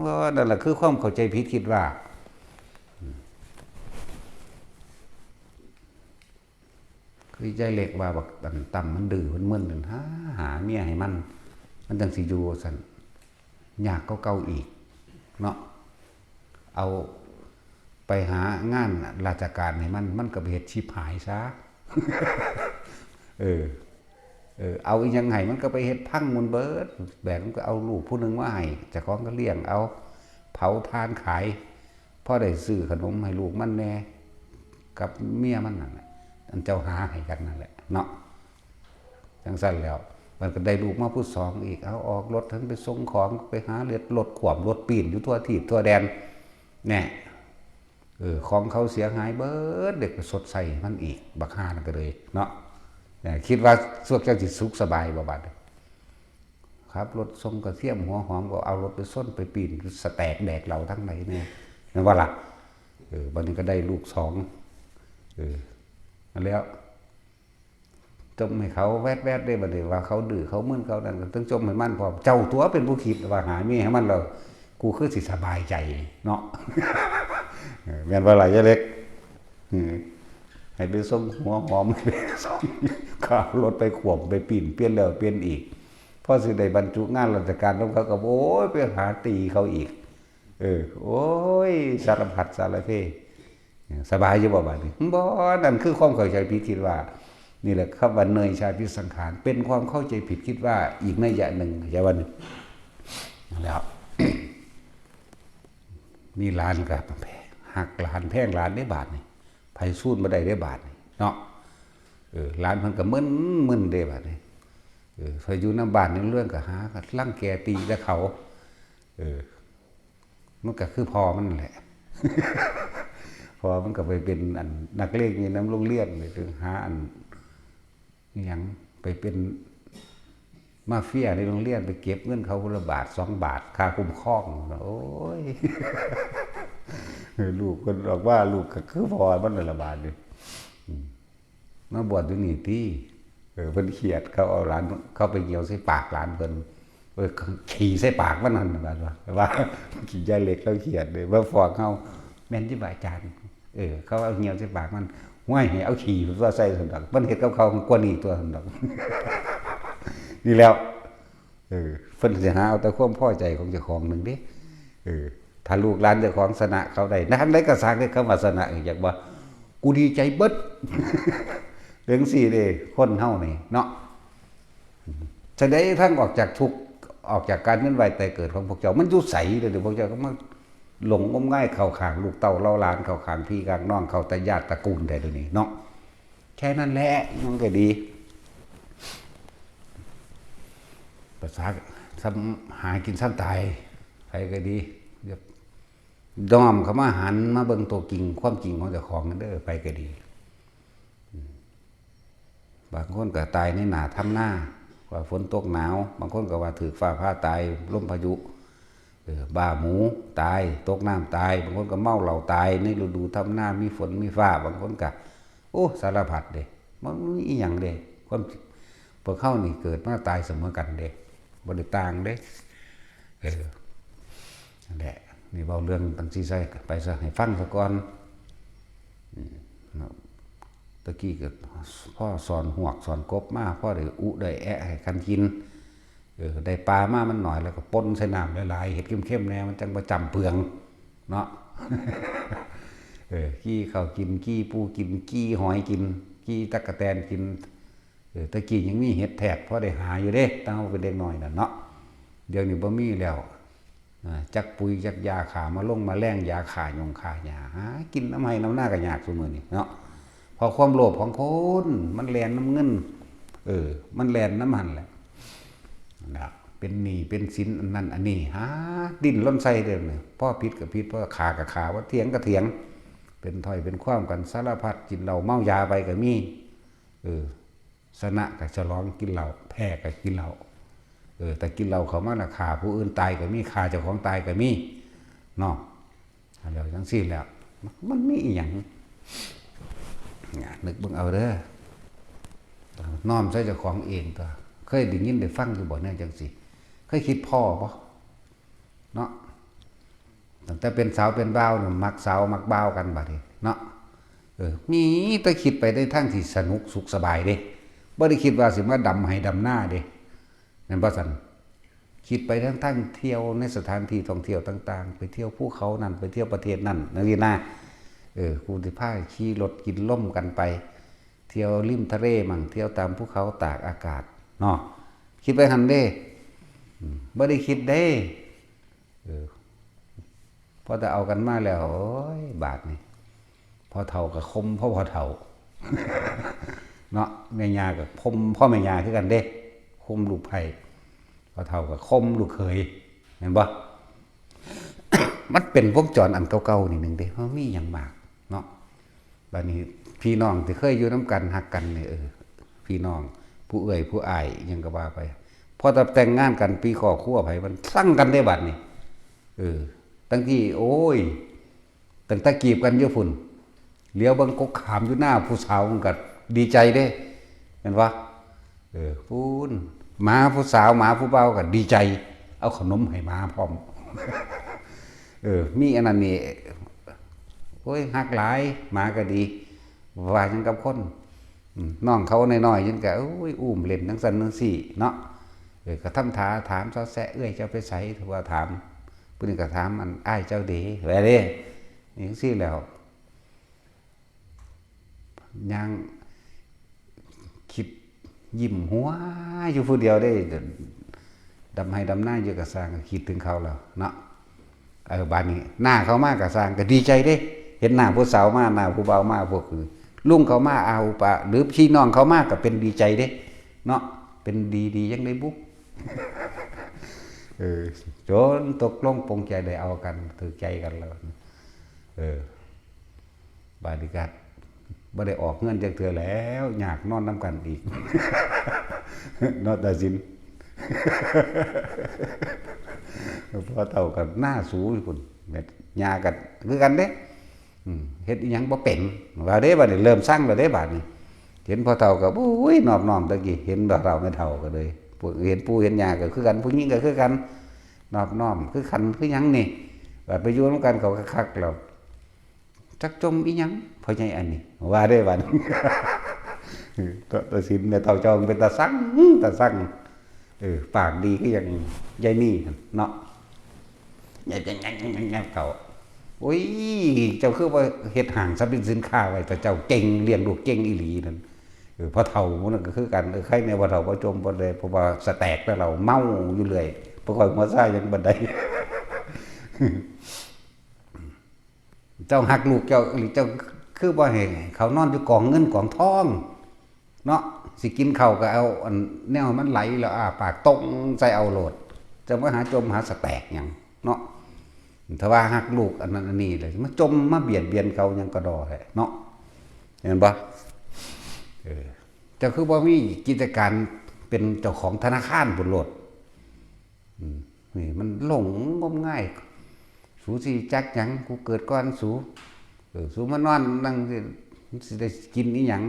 ว่านั่นแหละคือความเข้าใจผิดคิดว่า คือยายเล็กว่าบักอันตั้มมันดื้อมันมึนนั่น หา หาเมียให้มัน มันจั่งสิอยู่ซั่น ยากกว่าเก่าอีก เนาะ เอาไปหางานราชการให้มัน มันก็ไปเฮ็ดชิบหายซะ เออ เออ เอาอีหยังให้มันก็ไปเฮ็ดพังหมดเบิด แบบมันก็เอาลูกผู้หนึ่งมาให้ เจ้าของก็เลี้ยงเอา เผาถ่านขาย พอได้ซื้อขนมให้ลูกมันแน่ กับเมียมันนั่นแหละ อันเจ้าหาให้กันนั่นแหละเนาะ จั่งซั่นแล้ว มันก็ได้ลูกมาผู้สองอีก เอาออกรถทั้งไปส่งของ ไปหาเลือดรถขวมรถปีนอยู่ทั่วทีปทั่วแดน แน่ เออ ของเขาเสียหายเบิด เด็กก็ชดใช้มันอีก บักห่านั่นก็เลยเนาะ เออ คิดว่าพวกเจ้าสิสุขสบายบ่บัดนี้ ขับรถส่งกระเทียมหัวหอมก็เอารถไปส้นไปปีนสแตกแดกเหล้าทั้งในเนี่ย นั่นว่าล่ะ เออ บัดนี้ก็ได้ลูกสอง เออ นั่นแล้ว จมให้เขาแวดๆได้บัดนี้ ว่าเขาดื้อเขามึนเขานั่น ก็ต้องจมให้มันพร้อม เจ้าตัวเป็นผู้คิดว่าหาเมียให้มันแล้ว กูคือสิสบายใจเนาะ เออ แม่นบ่ล่ะยายเล็ก เออ ให้ไปส่งหัวหอม ไปส่ง ขับรถไปขวมไปปีนเปลี่ยนแล้วเปลี่ยนอีก พอสิได้บรรจุงานราชการนำเขาก็ โอ้ย ไปหาตีเขาอีก เออ โอ้ย สารพัดสารเพ สบายอยู่บ่บัดนี้ บ่ นั่นคือความเข้าใจผิดคิดว่า นี่แหละคำว่าเนยชาติสังขาร เป็นความเข้าใจผิดคิดว่าอีกนัยยะหนึ่ง เข้าใจบ่นี่ แล้ว มีหลานก็หักหลานแพงหลานเด้บาดนี่ ไผสู้บ่ได้เด้บาดนี่เนาะ เออ หลานเพิ่นก็มึนๆเด้บาดนี่ เออ ไผอยู่นำบ้านในเรื่องก็หาก็รังแกตีแต่เขา เออ มันก็คือพ่อมันนั่นแหละ พ่อมันก็ไปเป็นอันนักเลงอยู่นำโรงเรียน ไปหาอัน อิหยัง ไปเป็นมาเฟียในโรงเรียน ไปเก็บเงินเขาคนละบาทสองบาท ค่าคุ้มครอง โอ้ย ลูกเพิ่นออกมา ลูกก็คือพ่อมันนั่นละบาดนี่ อืม มาบวชอยู่นี่ติ เออ เพิ่นเครียด เขาเอาหลาน เขาไปเยี่ยวใส่ปากหลานเพิ่น เออ ขี้ใส่ปากมันนั่นบาดว่า ว่า ขี้ยายเล็กเขาเครียดเลย มาฟ้องเฮา แม่นติบ่อาจารย์ เออ เขาเอาเยี่ยวใส่ปากมัน ห้วย ให้เอาขี้ตัวใส่ซั่นดอก มันเฮ็ดกับเขากว่านี้ตัวซั่นดอก นี่แล้ว เออ เพิ่นสิหาเอาแต่ความพอใจของเจ้าของหนึ่งเด้ เออ ถ้าลูกหลานเจ้าของชนะเขาได้ ทางใดก็สร้างได้คำว่าชนะ อยากว่า กูดีใจเบิด เรื่องสี่เด้ คนเฮานี่เนาะ จะได้ทั้งออกจากทุกข์ ออกจากการเวียนว่ายตายเกิดของพวกเจ้า มันอยู่ไสเด้อ พวกเจ้าก็มาหลงงมงายเข้าข้างลูกเต้าเหล่าหลาน เข้าข้างพี่ข้างน้อง เข้าแต่ญาติตระกูลได้เดี๋ยวนี้เนาะ แค่นั้นแหละ มันก็ดี ภาษาซ้ำหากินซ้ำตาย ไผก็ดี น้อมเข้ามาหันมาเบิ่งตัวจริง ความจริงของเจ้าของกันเด้อ ไผก็ดี บางคนก็ตายในหน้าทำนา ว่าฝนตกหนาว บางคนก็ว่าถืกฟ้าผ่าตาย ลมพายุ เออ บ้าหมูตาย ตกน้ำตาย บางคนก็เมาเหล้าตาย ในฤดูทำนา มีฝนมีฟ้า บางคนก็ โอ้ สารพัดเด้ มันมีอีหยังเด้ ความ พวกเฮานี่เกิดมาตายเสมอกันเด้ บ่ได้ต่างเด้ เออ นั่นแหละ นี่เว้าเรื่องตังซี่ใส่ไปซะ ให้ฟังซะก่อน อืม เนาะ ตะกี้ก็พ่อสอนหวกสอนกบมา พ่อได้อุได้แอะให้กันกิน เออ ได้ปลามามันหน่อย แล้วก็ป่นใส่น้ำหลายๆ เฮ็ดเข้มๆแน่ มันจังบ่จ้ำเปือง เนาะ เออ กี้ข้าวกิน กี้ปูกิน กี้หอยกิน กี้ตั๊กแตนกิน เออ ตะกี้ยังมีเห็ดแทด พอได้หาอยู่เด้ ตั้งเป็นเด็กน้อยนั่นเนาะ เดี๋ยวนี้บ่มีแล้ว อ่า จักปุ๋ยจักยาฆ่ามาลงมาแรง ยาฆ่ายุงฆ่าหญ้า หากินน้ำไร่น้ำนาก็ยากซุมื้อนี้เนาะ เพราะความโลภของคน มันแล่นนำเงิน เออ มันแล่นนำหั่นแหละ นะ เป็นหนี้เป็นสินอันนั้นอันนี้ หาดิ้นรนใส่เด้อเนี่ย พอผิดก็ผิด พอฆ่าก็ฆ่า พอเถียงก็เถียง เป็นถ้อยเป็นความกันสารพัด กินเหล้าเมายาไปก็มี เออ ชนะก็ฉลองกินเหล้า แพ้ก็กินเหล้า เออ แต่กินเหล้าเข้ามาแล้วฆ่าผู้อื่นตายก็มี ฆ่าเจ้าของตายก็มี เนาะ แล้วจังซี่แล้ว มันมีอีหยัง เนี่ย นึกเบิ่งเอาเด้อ น้อมใส่เจ้าของเองตัว เคยได้ยินได้ฟังอยู่บ่เนี่ยจังซี่ เคยคิดพ้อบ่ เนาะ ตั้งแต่เป็นสาวเป็นบ่าวนี่ มักสาวมักบ่าวกันบัดนี้เนาะ เออ มีแต่คิดไปในทางที่สนุกสุขสบายเด้ บ่ได้คิดว่าสิมาดำไฮ่ดำนาเด้ แม่นบ่ซั่น คิดไปทั้งทางเที่ยวในสถานที่ท่องเที่ยวต่างๆ ไปเที่ยวภูเขานั่น ไปเที่ยวประเทศนั่น จังซี่นะ เออ กูสิพาขี่รถกินลมกันไป เที่ยวริมทะเลมั่ง เที่ยวตามภูเขาตากอากาศ เนาะ คิดไปหั่นเด้ อืม บ่ได้คิดเด้ เออ พอแต่เอากันมาแล้ว โอ้ย บาดนี่ พ่อเฒ่าก็ข่มพ่อ พ่อเฒ่า เนาะ แม่ย่าก็ข่มพ่อแม่ย่าคือกันเด้ ข่มลูกไผ่ พ่อเฒ่าก็ข่มลูกเขย เห็นบ่ มันเป็นวงจรอันเก่าๆนี่หนึ่งเด้ มันมีหยังมากเนาะ บัดนี้พี่น้องที่เคยอยู่นำกันฮักกันนี่ เออ พี่น้องผู้เอื้อยผู้อ้ายหยังก็ว่าไป พอแต่แต่งงานกันปีครอบครัวไผมันซังกันเด้บัดนี้ เออ ตั้งที่ โอ้ย ตั้งแต่จีบกันอยู่พุ้น เหลียวเบิ่งกกขามอยู่หน้าผู้สาวมันก็ดีใจเด้ แม่นบ่ เออ พุ้น หมาผู้สาว หมาผู้บ่าวก็ดีใจ เอาขนมให้หมาพร้อม เออ มีอันนั้นนี่ โอ้ย ฮักหลาย หมาก็ดี ว่าหยังกับคน อืม น้องเขาน้อยๆยังก็ โอ้ย อุ้มเล่นจั่งซั้นจั่งซี้เนาะ เออ ก็ทำท่าถามเซาะแซะ เอื้อยเจ้าไปไส ถือว่าถาม ผู้นี้ก็ถาม อันอ้ายเจ้าเด้ ว่าเด้ นี่จั่งซี้แล้ว ย่างคิดยิ้มหัวอยู่ผู้เดียวเด้ ดำไฮ่ดำนาอยู่ก็ซ่าง ก็คิดถึงเขาแล้วเนาะ เออ บาดนี้น้าเขามาก็ซ่าง ก็ดีใจเด้ เห็นน้าผู้สาวมา น้าผู้บ่าวมา พวกคือลุงเขามา อาอุปะ หรือพี่น้องเขามาก็เป็นดีใจเด้ เนาะ เป็นดีๆยังได้บุ เออ จนตกลงปลงใจได้เอากัน ถืกใจกันแล้ว เออ บาดนี้ก็บ่ได้ออกเฮือนจักเทื่อแล้ว ยากนอนนำกันอีก เนาะ ตาสิน พ่อเฒ่าก็หน้าสูอยู่พุ้น แม่ย่าก็คือกันเด้ อืม เฮ็ดอิหยังบ่เป็น ว่าเด้ บัดนี้เริ่มซังแล้วเด้ บัดนี้ เห็นพ่อเฒ่าก็ โอ้ย นอบน้อม ตะกี้เห็นบ่าวเฒ่าแม่เฒ่าก็เลย พวกเห็นปู่เห็นย่าก็คือกัน ผู้หญิงก็คือกัน นอบน้อม คือกัน คือหยังนี่ บัดไปอยู่นำกันเขาคักๆแล้ว จักจมอิหยัง พ่อใหญ่อันนี้ ว่าเด้ บัดนี้ ตาสิน แม่เฒ่าเจ้าเป็นตาซัง ตาซัง เออ ปากดีคือหยังยายมีเนาะ แยบๆๆๆๆ เขา โอ้ย เจ้าคือว่าเฮ็ดห้างสรรพสินค้าไว้ แต่เจ้าเก่ง เลี้ยงลูกเก่งอีหลีนั่น เออ พ่อเฒ่าหมู่นั้นก็คือกัน เออ ใครแน่พ่อเฒ่าบ่จ่มบ่ได้ เพราะว่าสแต็กแต่เหล้า เมาอยู่เรื่อย บ่ค่อยหัวซาหยังปานใด เจ้าฮักลูกเจ้าอีหลี เจ้าคือบ่ให้เขานอนอยู่กองเงินกองทอง เนาะ สิกินข้าวก็เอาอันแนวให้มันไหลแล้วอ้าปากตรงใส่เอาโลด จะมาหาจ่มหาสแต็กหยังเนาะ ถ้าว่าฮักลูกอันนั้นอันนี้เลย มาจ่มมาเบียดเบียนเขาหยังกะด้อแท้เนาะ เห็นบ่ เออ เจ้าคือบ่มีกิจการเป็นเจ้าของธนาคารพุ้นโลด อืม นี่มันหลงงมงาย สูสิจักหยัง กูเกิดก่อนสู เออ สูมานอนนั่งสิ มันสิได้กินอีหยัง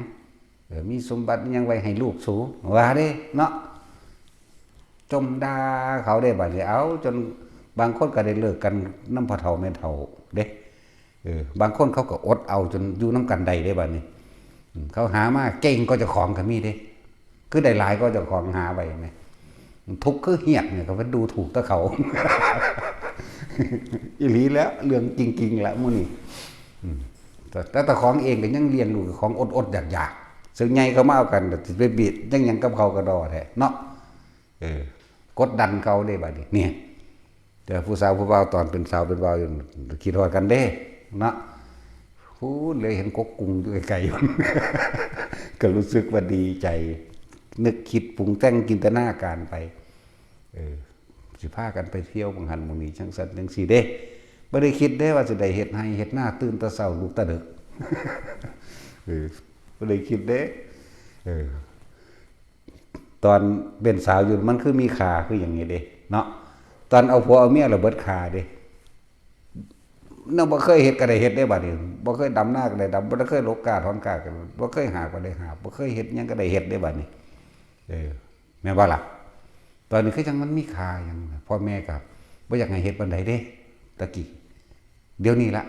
เออ มีสมบัติอีหยังไว้ให้ลูกสู ว่าเด้เนาะ จ่มด่าเขาเด้บัดนี้ เอาจนบางคนก็ได้เลิกกันนำพ่อเฒ่าแม่เฒ่าเด้ เออ บางคนเขาก็อดเอาจนอยู่นำกันได้เด้บัดนี้ อืม เขาหามาเก่งกว่าเจ้าของก็มีเด้ คือได้หลายกว่าเจ้าของหาไว้แหม ทุกข์คือเฮียกเนี่ยก็ไปดูถูกแต่เขา อีหลีแล้ว เรื่องจริงๆ แล้วหมู่นี้ อืม แต่ แต่เจ้าของเองก็ยังเลี้ยงลูกของอดๆ อยากๆ ซึ่งใหญ่เขามาเอากัน แต่สิไปเบียดยังหยังกับเขากะด้อแท้เนาะ เออ กดดันเขาเด้บัดนี้ เนี่ย แต่ผู้สาวผู้บ่าวตอนเป็นสาวเป็นบ่าวอยู่ คิดฮอดกันเด้ เนาะ พู้นเลยเห็นกกกุ้งอยู่ไกลๆ ก็รู้สึกว่าดีใจ นึกคิดปรุงแต่งจินตนาการไป เออ สิพากันไปเที่ยวหม่องหั้นหม่องนี้ จั่งซั้นจั่งซี้เด้ บ่ได้คิดเด้ว่าสิได้เฮ็ดไร่เฮ็ดนา ตื่นแต่เช้าลุกแต่ดึก เออ บ่ได้คิดเด้ เออ ตอนเป็นสาวอยู่มันคือมีค่าคือหยังนี้เด้ เนาะ ตอนเอาผัวเอาเมียแล้วเบิดค่าเด้ เนาะ บ่เคยเฮ็ดก็ได้เฮ็ดเด้บัดนี้ บ่เคยดำนาก็ได้ดำ บ่เคยหลกกล้าถอนกล้าก็ บ่เคยหาบก็ได้หาบ บ่เคยเฮ็ดหยังก็ได้เฮ็ดเด้บัดนี้ เออ แม่นบ่ล่ะ ตอนนี้คือจั่งมันมีค่าหยัง พ่อแม่ก็บ่อยากให้เฮ็ดปานใดเด้ ตะกี้ เดี๋ยวนี้ละ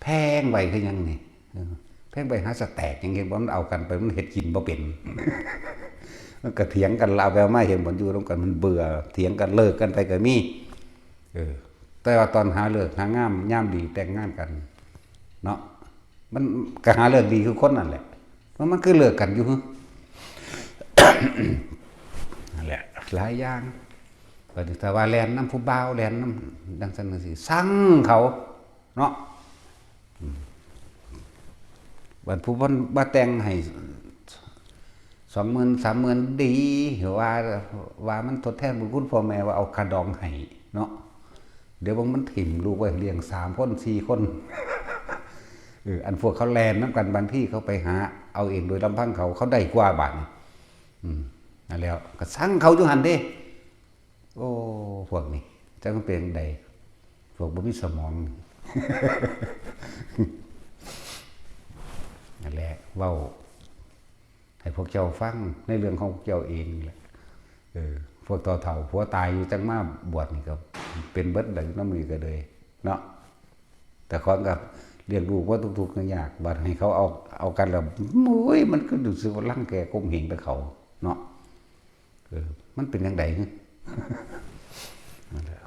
แพงไว้คือหยังนี่ เออ แพงไว้หาสแต็กหยัง เห็นบ่ มันเอากันไป มันเฮ็ดกินบ่เป็น มันก็เถียงกันละ เอาไปเอามา เห็นบ่ อยู่นำกันมันเบื่อ เถียงกัน เลิกกันไปก็มี เออ แต่ว่าตอนหาฤกษ์หางามยามดีแต่งงานกัน เนาะ มันก็หาฤกษ์ดีคือคนนั่นแหละ มัน มันคือเลิกกันอยู่ นั่นแหละ หลายอย่าง บัดนี้ถ้าว่าแล่นนำผู้บ่าว แล่นนำจั่งซั้นจั่งซี้ ซังเขา เนาะ อืม บัดผู้เพิ่นมาแต่งให้ สองหมื่น สามหมื่น ดี ว่า ว่ามันทดแทนบุญคุณพ่อแม่ ว่าเอาค่าดองให้เนาะ เดี๋ยวบางมันถิ่มลูกไว้เลี้ยงสามคน สี่คน เออ อันพวกเขาแล่นนำกัน บางทีเขาไปหาเอาเองโดยลำพังเขา เขาได้กว่าบาดนี้ อืม นั่นแหล้ว ก็ซังเขาอยู่หั่นเด้ โอ้ พวกนี้จักมันเป็นจั่งใด พวกบ่มีสมอง นั่นแหละ เว้าให้พวกเจ้าฟังในเรื่องของพวกเจ้าเองแหละ เออ พวกเฒ่าๆ ผัวตายอยู่จั่งมาบวชนี่ก็เป็นเบิดแล้ว นำนี่ก็เลย เนาะ แต่ก่อนก็เลี้ยงลูกมาทุกข์ๆ ยากๆ บัดให้เขาเอา เอากันแล้ว โอ้ย มันก็รู้สึกว่ารังแกข่มเหงแต่เขา เนาะ เออ มันเป็นจั่งใด นั่นแหละ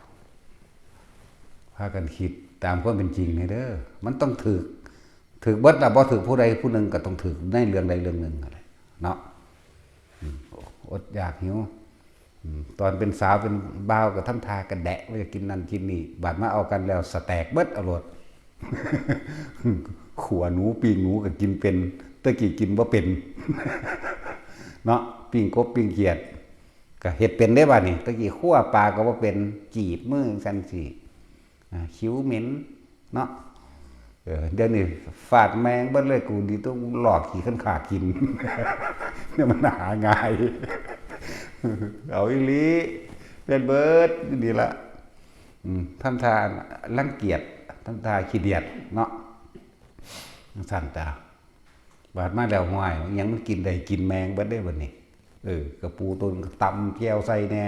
พากันคิดตามความเป็นจริงนี่เด้อ มันต้องถืก ถืกเบิดล่ะ บ่ถืกผู้ใดผู้หนึ่งก็ต้องถืกในเรื่องใดเรื่องหนึ่งนั่นแหละ เนาะ อืม อดอยากหิว อืม ตอนเป็นสาวเป็นบ่าวก็ทำท่ากะแดะ ว่าจะกินนั่นกินนี่ บาดมาเอากันแล้วสแต็กเบิดเอาโลด ขั่วหนูปิ้งหนูก็กินเป็น แต่กี้กินบ่เป็น เนาะ ปิ้งกบปิ้งเขียด ก็เฮ็ดเป็นเด้บัดนี้ แต่กี้ขั่วปลาก็บ่เป็น จีบมือจั่งซี้ อ่า คิ้วเหม็น เนาะ เออ เดี๋ยวนี้ฟาดแมงเบิดเลย กูดีต้องลอกขี้คันขากิน เนี่ยมันหาง่าย เอาอีหลี เป็นเบิดดีละ อืม ทำท่ารังเกียจ ทำท่าขี้เดียดเนาะ สั่นตา บาดมาแล้ว ห้วย อิหยังมันกินได้ กินแมงเบิดเด้บัดนี้ เออ กะปูตัวหนึ่งก็ตำแจ่วใส่แหน่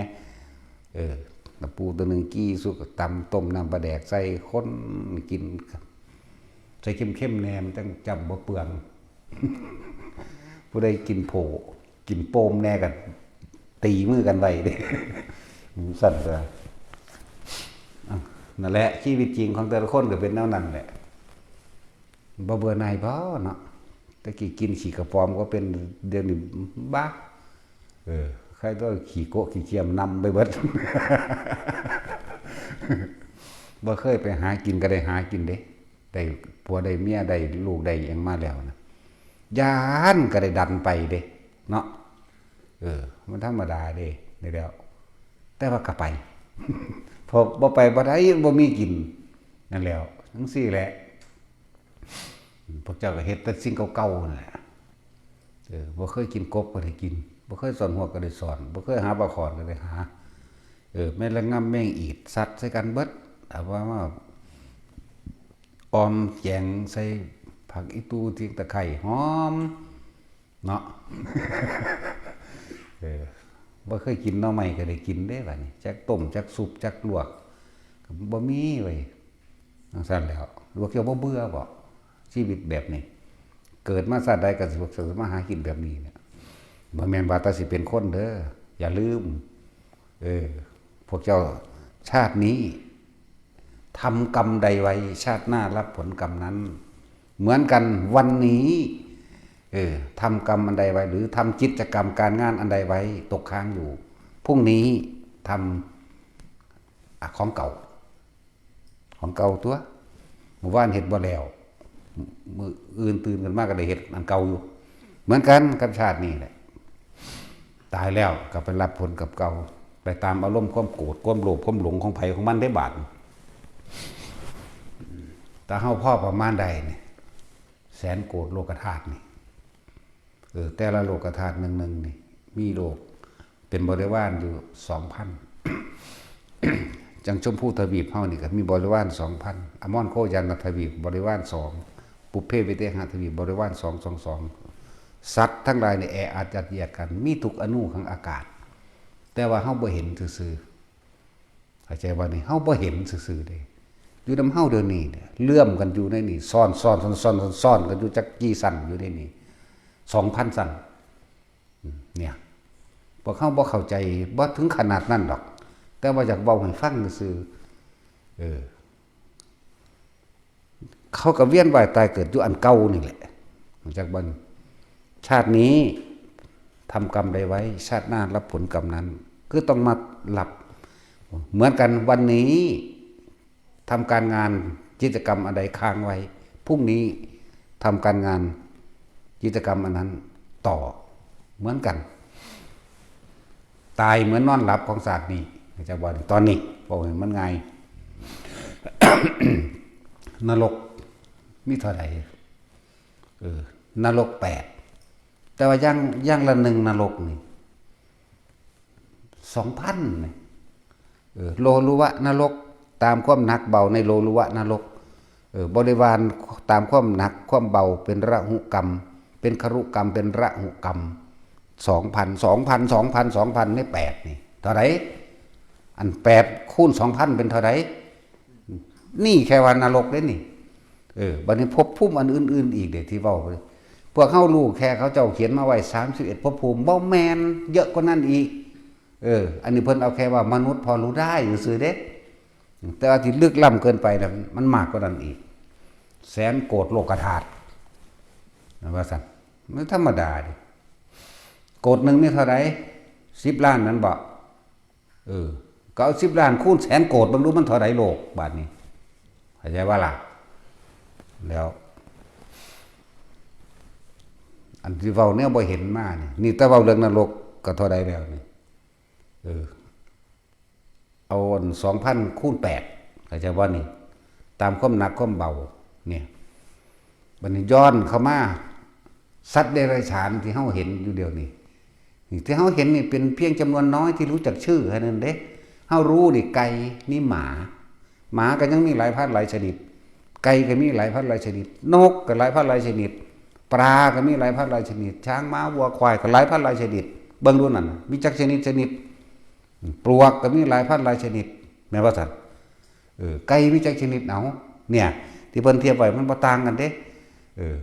เออ กะปูตัวหนึ่งกี้สุกก็ตำต้มน้ำปลาแดกใส่ คนกิน ใส่เข้มๆ แหน่ มันจั่งจำบ่เปลือง ผู้ใดกินโผ กินโปมแหน่ก็ ตีมือกันไว้เด้ สั่นก็ อ่ะ นั่นแหละ ชีวิตจริงของแต่ละคนก็เป็นแนวนั้นแหละ บ่เบื่อหน่ายบ่เนาะ แต่กี้กินขี้กระป๋อมก็เป็น เดี๋ยวนี้บ้า เออ ใครต้องขี้โกะขี้เกียมนำไปเบิด บ่เคยไปหากินก็ได้หากินเด้ ได้ผัวได้เมียได้ลูกได้หยังมาแล้วนะ ย้านก็ได้ดันไปเด้ เนาะ เออ มันธรรมดาเด้ นี่แหล้ว แต่ว่าก็ไป พอบ่ไปบ่ได้ บ่มีกิน นั่นแหล้ว จั่งซี้แหละ พวกเจ้าก็เฮ็ดแต่สิ่งเก่าๆนั่นแหละ เออ บ่เคยกินกบก็ได้กิน บ่เคยซ่อนฮวกก็ได้ซ่อน บ่เคยหาปลาขอดก็ได้หา เออ แม่นละง่ำแม่นอีด สัดใส่กันเบิด เอาว่ามาออมแกงใส่ผักอีตู่ พริกตะไคร้หอม เนาะ เออ บ่เคยกินหน่อไม้ก็ได้กินเด้บัดนี้ จักต้ม จักสุบ จักลวก ก็บ่มีเว้ย จั่งซั้นแหล้ว พวกเจ้าบ่เบื่อบ่ ชีวิตแบบนี้ เกิดมาชาติใดก็สิ พวกเจ้าสิมาหากินแบบนี้เนี่ย บ่แม่นว่าแต่สิเป็นคนเด้อ อย่าลืม เออ พวกเจ้า ชาตินี้ ทำกรรมใดไว้ ชาติหน้ารับผลกรรมนั้น เหมือนกัน วันนี้ เออ ทำกรรมอันใดไว้ หรือทำกิจกรรมการงานอันใดไว้ ตกค้างอยู่ พรุ่งนี้ทำ อ่ะ ของเก่า ของเก่าตัว มื้อวานเฮ็ดบ่แล้ว มื้ออื่นตื่นขึ้นมาก็ได้เฮ็ดอันเก่าอยู่ เหมือนกันกับชาตินี้แหละ ตายแล้วก็ไปรับผลกับเก่า ไปตามอารมณ์ความโกรธ ความโลภ ความหลงของไผของมันได้บาด แต่เฮาพอประมาณใดนี่ แสนโกดโลกธาตุนี่ เออ แต่ละโลกธาตุหนึ่งๆนี่ มีโลกเป็นบริวารอยู่ สองพัน จั่งชมพูทวีปเฮานี่ก็มีบริวาร สองพัน อมรโคจันททวีปบริวาร สอง ปุพเพวิเทหทวีปบริวาร สอง สอง สอง สัตว์ทั้งหลายนี่แออัดยัดเยียดกัน มีทุกอณุของอากาศ แต่ว่าเฮาบ่เห็นซื่อๆ เข้าใจบ่นี่ เฮาบ่เห็นซื่อๆเด้ อยู่นำเฮาเดี๋ยวนี้เนี่ย เลื่อมกันอยู่ในนี่ ซ้อนๆๆๆๆกันอยู่จักกี่ชั้นอยู่ในนี่ สองพันชั้น อืม เนี่ย พวกเฮาบ่เข้าใจ บ่ถึงขนาดนั้นดอก แต่ว่าอยากเว้าให้ฟังซื่อ เออ เขาก็เวียนว่ายตายเกิดอยู่อันเก่านี่แหละ รู้จักบ่ ชาตินี้ทำกรรมใดไว้ ชาติหน้ารับผลกรรมนั้น คือต้องมารับ เหมือนกัน วันนี้ทำการงาน กิจกรรมอันใดค้างไว้ พรุ่งนี้ทำการงาน กิจกรรมอันนั้นต่อ เหมือนกัน ตายเหมือนนอนหลับของชาตินี้ รู้จักบ่ ตอนนี้ เว้าให้มันง่าย นรกมีเท่าใด เออ นรกแปด แต่ว่าอย่าง อย่างละหนึ่งนรกนี่ สองพันนี่ เออ โลลุวะนรก ตามความหนักเบาในโลลุวะนรก เออ บริวารตามความหนักความเบาเป็นระหุกรรม เป็นครุกรรม เป็นระหุกรรม สองพัน สองพัน สองพัน สองพัน นี่แปดนี่ เท่าใด อันแปดคูณสองพันเป็นเท่าใด นี่แค่ว่านรกเด้นี่ เออ บัดนี้ภพภูมิอันอื่นๆอีกเด้ที่เว้า พวกเฮารู้แค่เขาเจ้าเขียนมาไว้ สามสิบเอ็ด ภพภูมิ บ่แม่น เยอะกว่านั้นอีก เออ อันนี้เพิ่นเอาแค่ว่ามนุษย์พอรู้ได้ซื่อๆเด้ แต่ว่าที่ลึกล้ำเกินไปนะ มันมากกว่านั้นอีก แสนโกดโลกธาตุ ว่าซั่น มันธรรมดาเด้ โกดหนึ่งมีเท่าใด สิบล้านนั่นบ่ เออ ก็เอาสิบล้านคูณแสนโกด เบิ่งดูมันเท่าใดโลก บาดนี้ เข้าใจบ่ล่ะ แล้ว อันที่เว้าแนวบ่เห็นมานี่ นี่แต่เว้าเรื่องนรกก็เท่าใดแล้วนี่ เออ เอาอัน สองพันคูณแปด เข้าใจบ่นี่ ตามความหนักความเบา เนี่ย บัดนี้ย้อนเข้ามา สัตว์เดรัจฉานที่เฮาเห็นอยู่เดี๋ยวนี้ นี่ที่เฮาเห็นนี่เป็นเพียงจำนวนน้อยที่รู้จักชื่อแค่นั้นเด้ เฮารู้นี่ไก่ นี่หมา หมาก็ยังมีหลายพันหลายชนิด ไก่ก็มีหลายพันหลายชนิด นกก็หลายพันหลายชนิด ปลาก็มีหลายพันหลายชนิด ช้าง ม้า วัว ควายก็หลายพันหลายชนิด เบิ่งดูนั่น มีจักชนิดชนิด ปลวกก็มีหลายพันหลายชนิด แม่นบ่ซั่น เออ ไก่มีจักชนิด เอา เนี่ย ที่เพิ่นเทียบไว้มันบ่ต่างกันเด้ เออ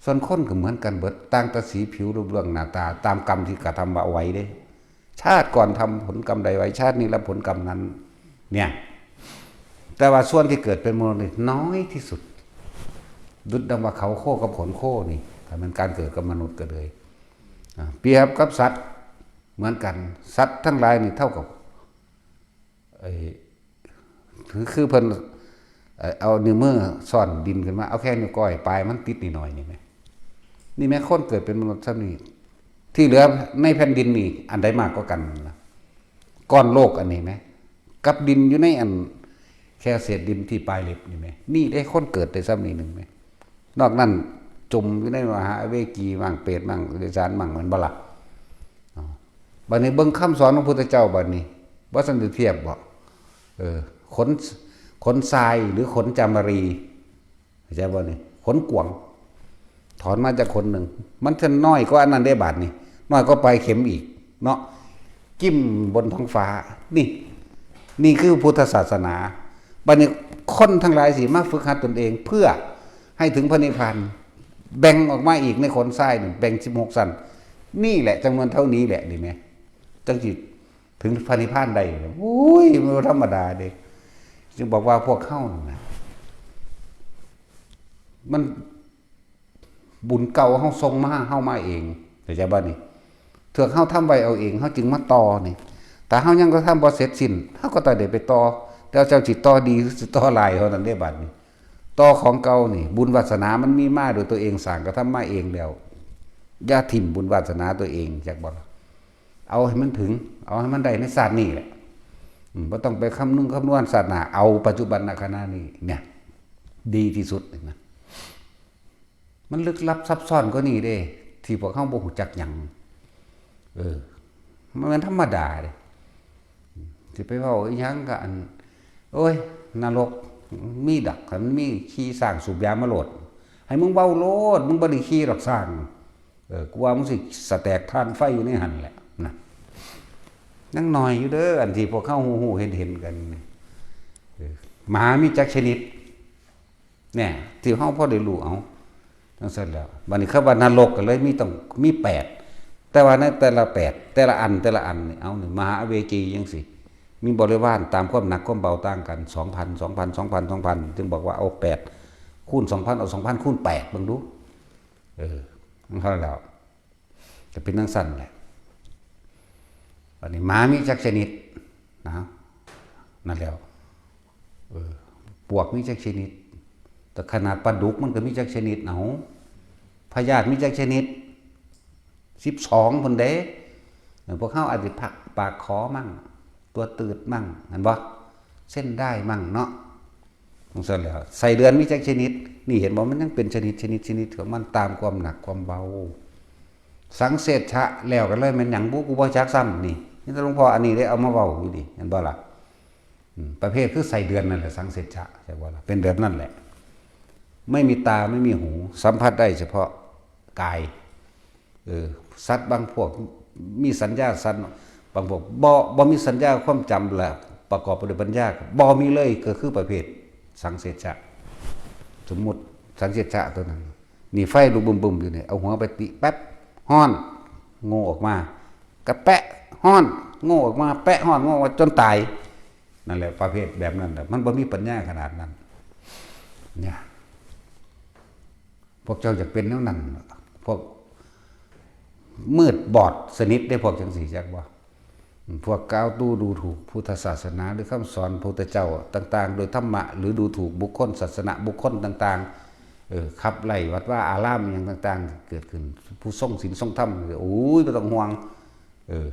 ส่วนคนก็เหมือนกันเบิด ต่างแต่สีผิวรูปร่างหน้าตา ตามกรรมที่กระทำเอาไว้เด้ ชาติก่อนทำผลกรรมใดไว้ ชาตินี้รับผลกรรมนั้น เนี่ย แต่ว่าส่วนที่เกิดเป็นมนุษย์นี่น้อยที่สุด ดุจดังว่าเขาโคกับขนโคนี่ ถ้ามันการเกิดกับมนุษย์ก็เลย อ่า เปรียบกับสัตว์เหมือนกัน สัตว์ทั้งหลายนี่เท่ากับ ไอ้ คือ คือเพิ่น เอ่อ เอานิ้วมือซ่อนดินขึ้นมา เอาแค่นิ้วก้อยปลายมันติดนิดหน่อยนี่แหม นี่แหม คนเกิดเป็นมนุษย์ซ้ำนี่ ที่เหลือในแผ่นดินนี่ อันใดมากกว่ากันล่ะ ก้อนโลกอันนี้แหม กับดินอยู่ในอัน แค่เศษดินที่ปลายเล็บนี่แหม นี่ได้คนเกิดได้ซ้ำนี่หนึ่งแหม นอกนั้นจมอยู่ในมหาอเวจีมั่ง เปรตมั่ง เดรัจฉานมั่ง แม่นบ่ล่ะ อ๋อ บัดนี้เบิ่งคำสอนของพุทธเจ้าบัดนี้ บ่ซั้นสิเทียบบ่ เออ ขน ขนทรายหรือขนจามรี เข้าใจบ่นี่ ขนกวาง ถอนมาจากขนหนึ่ง มันจะน้อยกว่าอันนั้นได้บาดนี่ น้อยกว่าปลายเข็มอีก เนาะ จิ้มบนท้องฟ้า นี่ นี่คือพุทธศาสนา บัดนี้คนทั้งหลายสิมาฝึกหัดตนเอง เพื่อให้ถึงพระนิพพาน แบ่งออกมาอีกในขนทรายนี่ แบ่งสิบหกชั้น นี่แหละจำนวนเท่านี้แหละ นี่แหม จังสิถึงพระนิพพานได้ โอ้ย มันบ่ธรรมดาเด้ จึงบอกว่าพวกเฮานั่นนะ มันบุญเก่าเฮาส่งมา เฮามาเอง เข้าใจบ่นี่ เถื่อเฮาทำไว้เอาเอง เฮาจึงมาต่อนี่ ถ้าเฮายังกระทำบ่เสร็จสิ้น เฮาก็ต้องได้ไปต่อ แต่เจ้าสิต่อดีหรือสิต่อหลายเท่านั้นเด้บัดนี้ ต่อของเก่านี่ บุญวาสนามันมีมาโดยตัวเอง สร้างกระทำมาเองแล้ว อย่าถิ่มบุญวาสนาตัวเอง จักบ่ล่ะ เอาให้มันถึง เอาให้มันได้ในชาตินี้แหละ อืม บ่ต้องไปคำนึงคำนวณชาติหน้า เอาปัจจุบันขณะนี้เนี่ย ดีที่สุดนะ มันลึกลับซับซ้อนกว่านี้เด้ ที่พวกเฮาบ่ฮู้จักหยัง เออ มันแม่นธรรมดาเด้ สิไปเว้าอีหยังก็อัน โอ้ย นรกมีดอก คันมันมี ขี่ช้างสูบยามาโลด ให้มึงเว้าโลด มึงบ่ได้ขี่ดอกช้าง เออ กูว่ามึงสิสะแตกถ่านไฟอยู่ในหั่นแหละนะ ยังน้อยอยู่เด้อ อันที่พวกเฮาฮู้ๆเห็นๆกันนี่ เออ หมามีจักชนิด เนี่ย ที่เฮาพอได้รู้เอา จังซั่นแหล้ว บัดนี้คำว่านรกก็เลยมีต้องมีแปด แต่ว่าในแต่ละแปด แต่ละอัน แต่ละอันนี่ เอานี่ มหาอเวจีจังซี่ มีบริวารตามความหนักความเบาต่างกัน สองพัน สองพัน สองพัน สองพัน จึงบอกว่าเอาแปดคูณสองพัน เอาสองพันคูณแปดเบิ่งดู เออ มันเท่านั้นแหล้ว จะเป็นจังซั่นแหละ บัดนี้หมามีจักชนิดนะ นั่นแหล้ว เออ ปวกมีจักชนิด แต่ขนาดปลาดุกมันก็มีจักชนิด เอา พยาธิมีจักชนิด สิบสองพุ้นเด้ เออ พวกเฮาอาจสิผักปากขอมั่ง ตัวตืดมั่ง แม่นบ่ เส้นด้ายมั่งเนาะ จังซั่นแหล้ว ไส้เดือนมีจักชนิด นี่เห็นบ่ มันยังเป็นชนิด ชนิด ชนิดของมันตามความหนักความเบา สังเสชะแล้วก็เลยแม่นหยังบุ กูบ่จักซ้ำนี่ นี่แต่หลวงพ่ออันนี้ได้เอามาเว้าอยู่นี่ เห็นบ่ล่ะ อืม ประเภทคือไส้เดือนนั่นแหละ สังเสชะ ใช่บ่ล่ะ เป็นแบบนั้นแหละ ไม่มีตา ไม่มีหู สัมผัสได้เฉพาะกาย เออ สัตว์บางพวกมีสัญญาสัตว์ บางพวกบ่ บ่มีสัญญาความจำ และประกอบไปด้วยปัญญา บ่มีเลย ก็คือประเภทสังเสชะ สมมุติสังเสชะตัวนั้น นี่ไฟลุกบึ้มๆอยู่นี่ เอาหัวไปติแป๊บ ฮ้อน โง่ออกมา ก็แปะ ฮ้อน โง่ออกมา แปะ ฮ้อน โง่ออกมา จนตาย นั่นแหละ ประเภทแบบนั้นแหละ มันบ่มีปัญญาขนาดนั้น เนี่ย พวกเจ้าอยากเป็นแนวนั้น พวกมืดบอดสนิทได้ พวกจังซี่ จักบ่ พวกกล่าวตู้ดูถูกพุทธศาสนา หรือคำสอนพระพุทธเจ้าต่างๆ โดยธรรมะ หรือดูถูกบุคคล ศาสนบุคคลต่างๆ เออ ขับไล่วัดวาอารามอหย่างต่างๆ เกิดขึ้น ผู้ทรงศีลทรงธรรม โอ้ย บ่ต้องห่วง เออ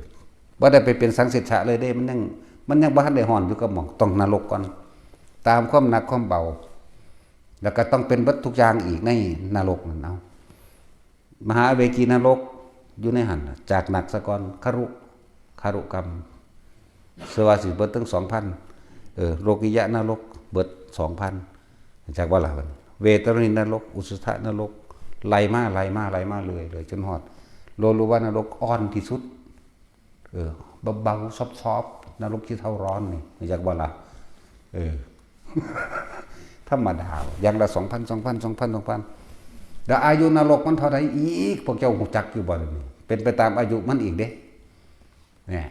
บ่ได้ไปเป็นสังเสชะเลยเด้ มันยัง มันยังบ่ทันได้ฮ้อนอยู่กับหม่อง ต้องนรกก่อน ตามความหนักความเบา แล้วก็ต้องเป็นเบิดทุกอย่างอีกในนรกนั่นเอา มหาอเวจีนรกอยู่ในหั่นน่ะ จากหนักซะก่อน ครุ ครุกรรม เชื่อว่าสิเบิดถึงสองพัน เออ โลกิยะนรกเบิดสองพัน จากว่าล่ะ เวตรินรก อุสสะนรก ไล่มา ไล่มา ไล่มาเรื่อยๆ จนฮอด โลลุวะนรกอ่อนที่สุด เออ เบาๆ ซอฟๆ นรกขี้เถ้าร้อนนี่ จากว่าล่ะ เออ ธรรมดา อย่างละสองพัน สองพัน สองพัน สองพัน แล้วอายุนรกมันเท่าใดอีก พวกเจ้าฮู้จักอยู่บ่ล่ะนี่ เป็นไปตามอายุมันอีกเด้ เนี่ย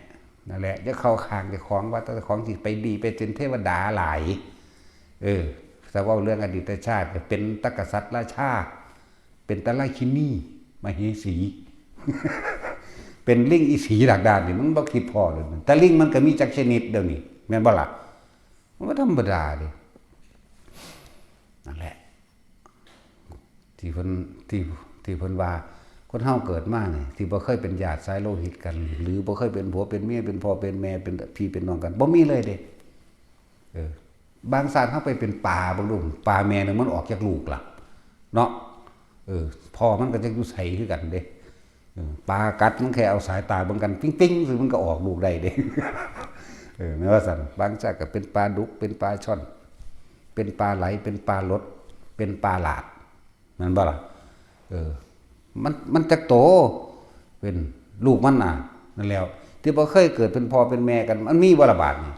นั่นแหละ อย่าเข้าข้างเจ้าของ ว่าแต่เจ้าของสิไปดีไปเป็นเทวดาหลาย เออ ถ้าเว้าเรื่องอดีตชาติ ก็เป็นตะกษัตริย์ราชา เป็นตะราคินี มเหสี เป็นลิงอีสีดากดานนี่ มันบ่คิดพ้อเลย แต่ลิงมันก็มีจักชนิดเดี๋ยวนี้ แม่นบ่ล่ะ? มันบ่ธรรมดาเด้ นั่นแหละ ที่เพิ่น ที่ ที่เพิ่นว่า คนเฮาเกิดมานี่ ที่บ่เคยเป็นญาติสายโลหิตกัน หรือบ่เคยเป็นผัวเป็นเมีย เป็นพ่อเป็นแม่ เป็นพี่เป็นน้องกัน บ่มีเลยเด้ เออ บางชาติเฮาไปเป็นปลาเบิ่งดู ปลาแม่หนึ่งมันออกจักลูกล่ะ เนาะ เออ พ่อมันก็จักอยู่ไสคือกันเด้ เออ ปลากัดมันแค่เอาสายตาเบิ่งกัน ปิ๊งๆ ซื่อมันก็ออกลูกได้เด้ เออ แม่นว่าซั่น บางชาติก็เป็นปลาดุก เป็นปลาช่อน เป็นปลาไหล เป็นปลาหลด เป็นปลาหลาด แม่นบ่ล่ะ? เออ มัน มันจักโต เป็นลูกมันน่ะ นั่นแหล้ว ที่บ่เคยเกิดเป็นพ่อเป็นแม่กัน มันมีบ่ล่ะบาดนี่?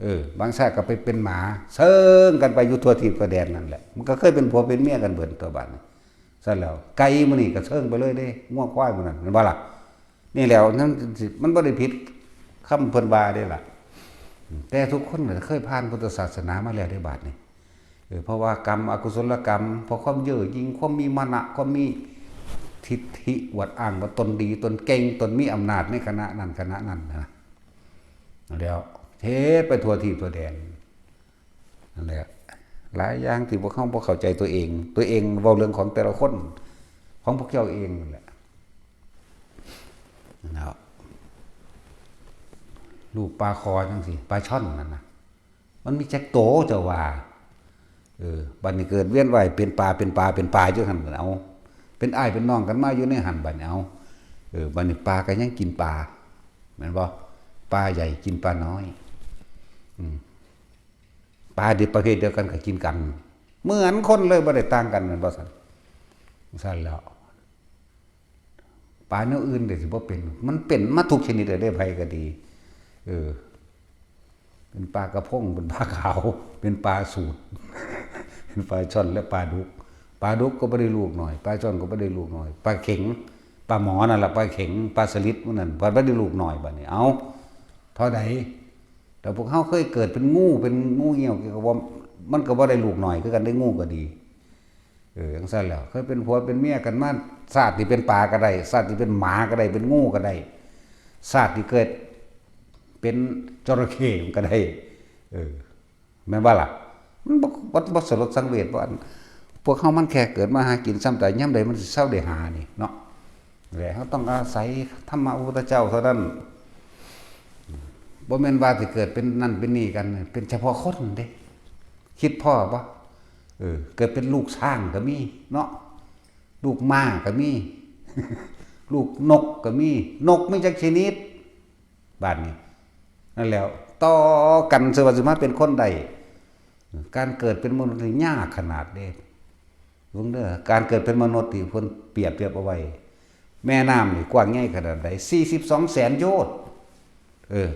เออ บางชาติก็ไปเป็นหมา เซิ่งกันไปอยู่ทั่วทีปทั่วแดนนั่นแหละ มันก็เคยเป็นผัวเป็นเมียกันเบิดตัวบาดนี่ ซั่นแล้ว ไก่มื้อนี้ก็เซิ่งไปเลยเด้ งัวควายมื้อนั้น แม่นบ่ล่ะ? นี่แหล้ว นั่นสิ มันบ่ได้ผิดคำเพิ่นว่าเด้ล่ะ แต่ทุกคนก็เคยผ่านพุทธศาสนามาแล้วเด้บาดนี่ เออ เพราะว่ากรรมอกุศลกรรม เพราะความเย่อหยิ่ง ความมีมานะ ความมีทิฐิอวดอ้างว่าตนดี ตนเก่ง ตนมีอำนาจในคณะนั้นคณะนั้นนะ แล้วเฮ็ดไปทั่วทีปทั่วแดน นั่นแหละ หลายอย่างที่พวกเฮาบ่เข้าใจตัวเอง ตัวเองเว้าเรื่องของแต่ละคน ของพวกเจ้าเองนั่นแหละ แล้ว ลูกปลาคอจังซี่ ปลาช่อนนั่นน่ะ มันมีจักโตเจ้าว่า เออ บัดนี้เกิดเวียนว่ายเป็นปลา เป็นปลา เป็นปลาอยู่หั่น เอา เป็นอ้ายเป็นน้องกันมาอยู่ในหั่น บัดนี้ เอา เออ บัดนี้ปลาก็ยังกินปลา แม่นบ่? ปลาใหญ่กินปลาน้อย อืม ปลาดิบประเภทเดียวกันก็กินกัน เหมือนคนเลย บ่ได้ต่างกัน แม่นบ่ซั่น? ซั่นแล้ว ปลาแนวอื่นเดี๋ยวสิบ่เป็น มันเป็นมาทุกชนิดเลยเด้ ไผก็ดี เออ เป็นปลากระพง เป็นปลาขาว เป็นปลาสูด เป็นปลาช่อนและปลาดุก ปลาดุกก็บ่ได้ลูกน้อย ปลาช่อนก็บ่ได้ลูกน้อย ปลาเข็ง ปลาหมอนั่นล่ะ ปลาเข็ง ปลาสลิดพวกนั้น บ่ได้ลูกน้อย บัดนี้ เอ้า เท่าใด แต่พวกเฮาเคยเกิดเป็นงู เป็นงูเงี้ยว ก็บ่ มันก็บ่ได้ลูกน้อยคือกันเด้ งูก็ดี เออ จั่งซั่นแหล้ว เคยเป็นผัวเป็นเมียกันมา ชาติที่เป็นปลาก็ได้ ชาติที่เป็นหมาก็ได้ เป็นงูก็ได้ ชาติที่เกิดเป็นจระเข้ก็ได้ เออ แม่นบ่ล่ะ? มันบ่ บ่ บ่สลดสังเวช เพราะอัน พวกเฮามันแค่เกิดมาหากิน ซ้ำตายยามใดมันสิเซาได้หานี่เนาะ และเฮาต้องอาศัยธรรมะพระพุทธเจ้าเท่านั้น บ่แม่นว่าสิเกิดเป็นนั่นเป็นนี่กัน เป็นเฉพาะคนเด้ คิดพ้อบ่? เออ เกิดเป็นลูกช้างก็มีเนาะ ลูกม้าก็มี ลูกนกก็มี นกมีจักชนิด บาดนี้ นั่นแหล้ว ต่อกัน ซื่อว่าสิมาเป็นคนได้ การเกิดเป็นมนุษย์นี่ยากขนาดเด้ เบิ่งเด้อ การเกิดเป็นมนุษย์ที่เพิ่นเปรียบเทียบเอาไว้ แม่น้ำนี่กว้างใหญ่ขนาดใด สี่สิบสองแสนโยชน์ เออ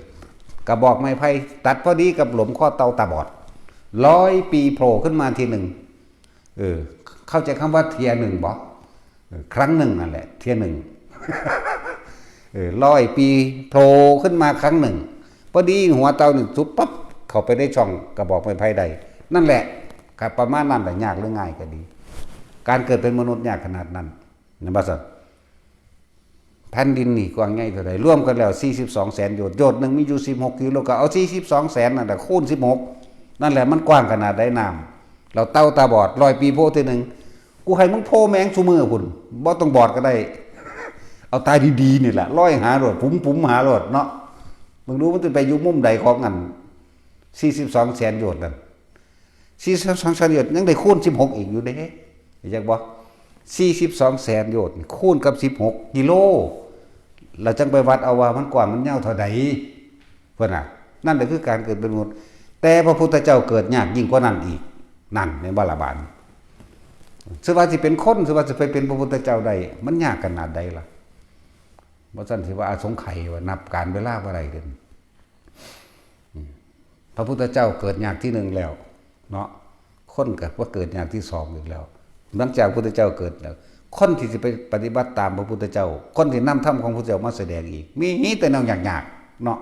กระบอกไม้ไผ่ตัดพอดีกับหลุมข้อเต่าตาบอด ร้อยปีโผล่ขึ้นมาทีหนึ่ง เออ เข้าใจคำว่าเทื่อหนึ่งบ่? เออ ครั้งหนึ่งนั่นแหละ เทื่อหนึ่ง เออ ร้อยปีโผล่ขึ้นมาครั้งหนึ่ง พอดีหัวเต่านี่สุบปั๊บ เข้าไปในช่องกระบอกไม้ไผ่ได้ นั่นแหละ ครับ ประมาณนั้นแหละ ยากหรือง่ายก็ดี การเกิดเป็นมนุษย์ยากขนาดนั้น แม่นบ่ซั่น? แผ่นดินนี่กว้างใหญ่เท่าใด รวมกันแล้ว สี่สิบสองแสนโยชน์ โยชน์หนึ่งมีอยู่ สิบหกกิโล ก็เอา สี่สิบสองแสน นั่นแหละ คูณ สิบหก นั่นแหละ มันกว้างขนาดใดน้ำ แล้วเต่าตาบอด ร้อยปีโผล่เทื่อหนึ่ง กูให้มึงโผล่แม่งซุมื้อพุ้น บ่ต้องบอดก็ได้ เอาตาดีๆ นี่แหละ ลอยหาโลด ปุ๋มๆ หาโลดเนาะ มึงดูมันสิไปอยู่มุมใดของอัน สี่สิบสองแสนโยชน์นั่น สี่สิบสองแสนโยชน์ยังได้คูณ สิบหก อีกอยู่เด้ อยากบ่ สี่สิบสองแสนโยชน์คูณกับ สิบหกกิโล แล้วจั่งไปวัดเอาว่ามันกว้างมันยาวเท่าใด เพิ่นน่ะ นั่นแหละคือการเกิดเป็นมนุษย์ แต่พระพุทธเจ้าเกิดยากยิ่งกว่านั้นอีก นั่นแม่นบ่ล่ะบาดนี้ ซื่อว่าสิเป็นคน ซื่อว่าสิไปเป็นพระพุทธเจ้าได้ มันยากขนาดใดล่ะ บ่ซั่นสิว่าอาสงไขยว่านับกาลเวลาบ่ได้เด้ พระพุทธเจ้าเกิดยากที่หนึ่งแล้ว เนาะ คนก็ว่าเกิดยากที่สองอีกแล้ว หลังจากพุทธเจ้าเกิดแล้ว คนที่สิไปปฏิบัติตามพระพุทธเจ้า คนที่นำธรรมของพระพุทธเจ้ามาแสดงอีก มีแต่แนวยากๆ เนาะ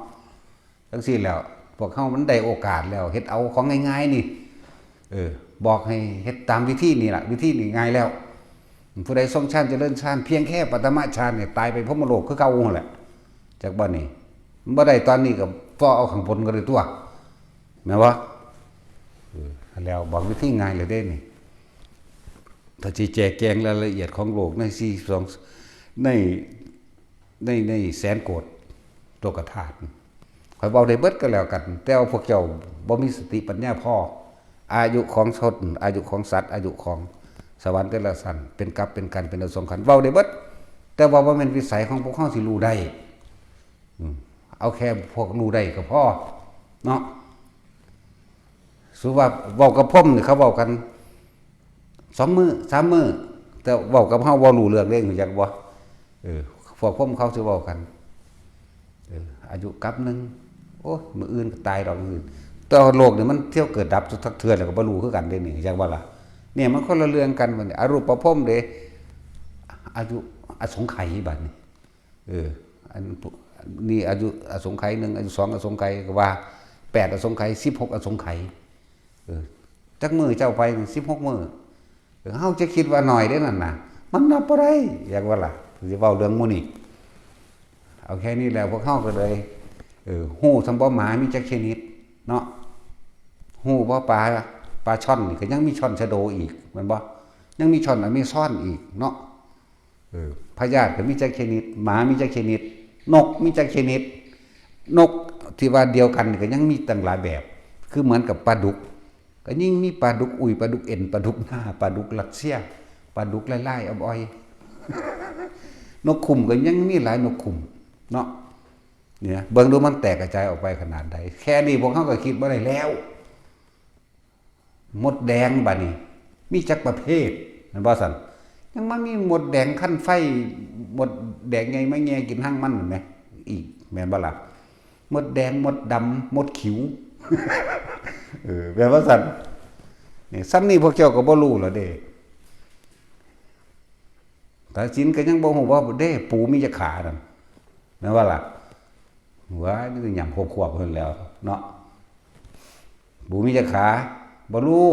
จังซี่แล้ว พวกเฮามันได้โอกาสแล้ว เฮ็ดเอาของง่ายๆ นี่ เออ บอกให้เฮ็ดตามวิธีนี่ล่ะ วิธีนี่ง่ายแล้ว ผู้ใดทรงฌานเจริญฌาน เพียงแค่ปฐมฌานเนี่ย ตายไปพรหมโลกคือเก่าหั่นแหละ จักบ่นี่ มันบ่ได้ตอนนี้ก็ฟ้อเอาข้างบนก็ได้ตัว แม่นบ่ เออ แล้วบอกวิธีง่ายเลยเด้นี่ ถ้าสิแจกแจงรายละเอียดของโลกในสี่สอง ใน ใน ในแสนโกดโลกธาตุ ข้อยเว้าได้เบิดก็แล้วกัน แต่ว่าพวกเจ้าบ่มีสติปัญญาพอ อายุของชน อายุของสัตว์ อายุของสวรรค์แต่ละชั้น เป็นกัปเป็นกัน เป็นอสงไขย เว้าได้เบิด แต่ว่าบ่แม่นวิสัยของพวกเฮาสิรู้ได้ อืม เอาแค่พวกรู้ได้ก็พอ เนาะ สมมุติว่าเว้ากับพรหมนี่เขาเว้ากัน สองมื้อ สามมื้อ แต่เว้ากับเฮาบ่รู้เรื่องเด้ รู้จักบ่ เออ พวกพรหมเขาสิเว้ากัน เออ อายุกัปหนึ่ง โอ้ย มื้ออื่นก็ตายดอก มื้ออื่น แต่ว่าโลกนี่มันเที่ยวเกิดดับทุกเทื่อ แล้วก็บ่รู้คือกันเด้นี่ รู้จักบ่ล่ะ เนี่ยมันคนละเรื่องกันบัดนี้ อรูปพรหมเด้ อายุอสงไขยบัดนี้ เออ อัน นี่อายุอสงไขยหนึ่ง อายุสองอสงไขย ก็ว่าแปดอสงไขย สิบหกอสงไขย เออ จักมื้อเจ้าไป สิบหกมื้อ เออ เฮาจะคิดว่าน้อยเด้นั่นน่ะ มันนับบ่ได้ อยากว่าล่ะ สิเว้าเรื่องหมู่นี้ เอาแค่นี้แล้ว พวกเฮาก็เลย เออ ฮู้ซำบ่ หมามีจักชนิด เนาะ ฮู้บ่ ปลา ปลาช่อนนี่ก็ยังมีช่อนชะโดอีก แม่นบ่ ยังมีช่อนอเมซอนอีก เนาะ เออ พยาธิก็มีจักชนิด หมามีจักชนิด นกมีจักชนิด นกที่ว่าเดียวกันนี่ก็ยังมีตั้งหลายแบบ คือเหมือนกับปลาดุก ก็ยิ่งมีปลาดุกอุย ปลาดุกเอ็น ปลาดุกนา ปลาดุกรัสเซีย ปลาดุกลายๆ อ่อยๆ นกขุ่มก็ยังมีหลายนกขุ่ม เนาะ เนี่ย เบิ่งดูมันแตกกระจายออกไปขนาดใด แค่นี้พวกเฮาก็คิดบ่ได้แล้ว มดแดงบัดนี้ มีจักประเภท แม่นบ่ซั่น ยังมามีมดแดงคันไฟ มดแดงใหญ่มาแย่กินรังมันแหม อีก แม่นบ่ล่ะ มดแดง มดดำ มดขิว เออ แม่นบ่ซั่น นี่ ส่ำนี้พวกเจ้าก็บ่รู้แล้วเด้ ตาสินก็ยังบ่ฮู้ว่าเด้ ปูมีจักขานั่น แม่นบ่ล่ะ ว้าย มีแต่หยังควบๆ เพิ่นแล้วเนาะ ปูมีจักขา บ่รู้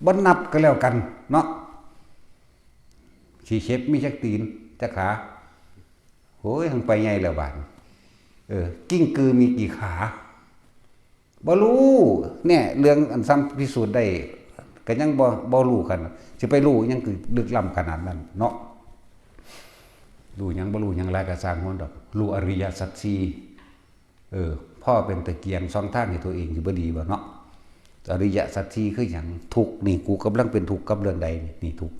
บ่นับก็แล้วกันเนาะ ขี้เข็บมีจักตีน จักขา โอ้ย หังไปใหญ่แล้วบาดนี้ เออ กิ้งกือมีกี่ขา บ่รู้ เนี่ย เรื่องอันซ้ำพิสูจน์ได้ ก็ยังบ่ บ่รู้กัน สิไปรู้หยังคือลึกล้ำขนาดนั้นเนาะ รู้หยังบ่รู้หยังหลายก็ซ่างมันดอก รู้อริยสัจสี่ เออ พอเป็นตะเกียงส่องทางให้ตัวเองอยู่บ่ดีบ่เนาะ อริยสัจสี่คือหยัง ทุกข์นี่ กูกำลังเป็นทุกข์กับเรื่องใดนี่ นี่ทุกข์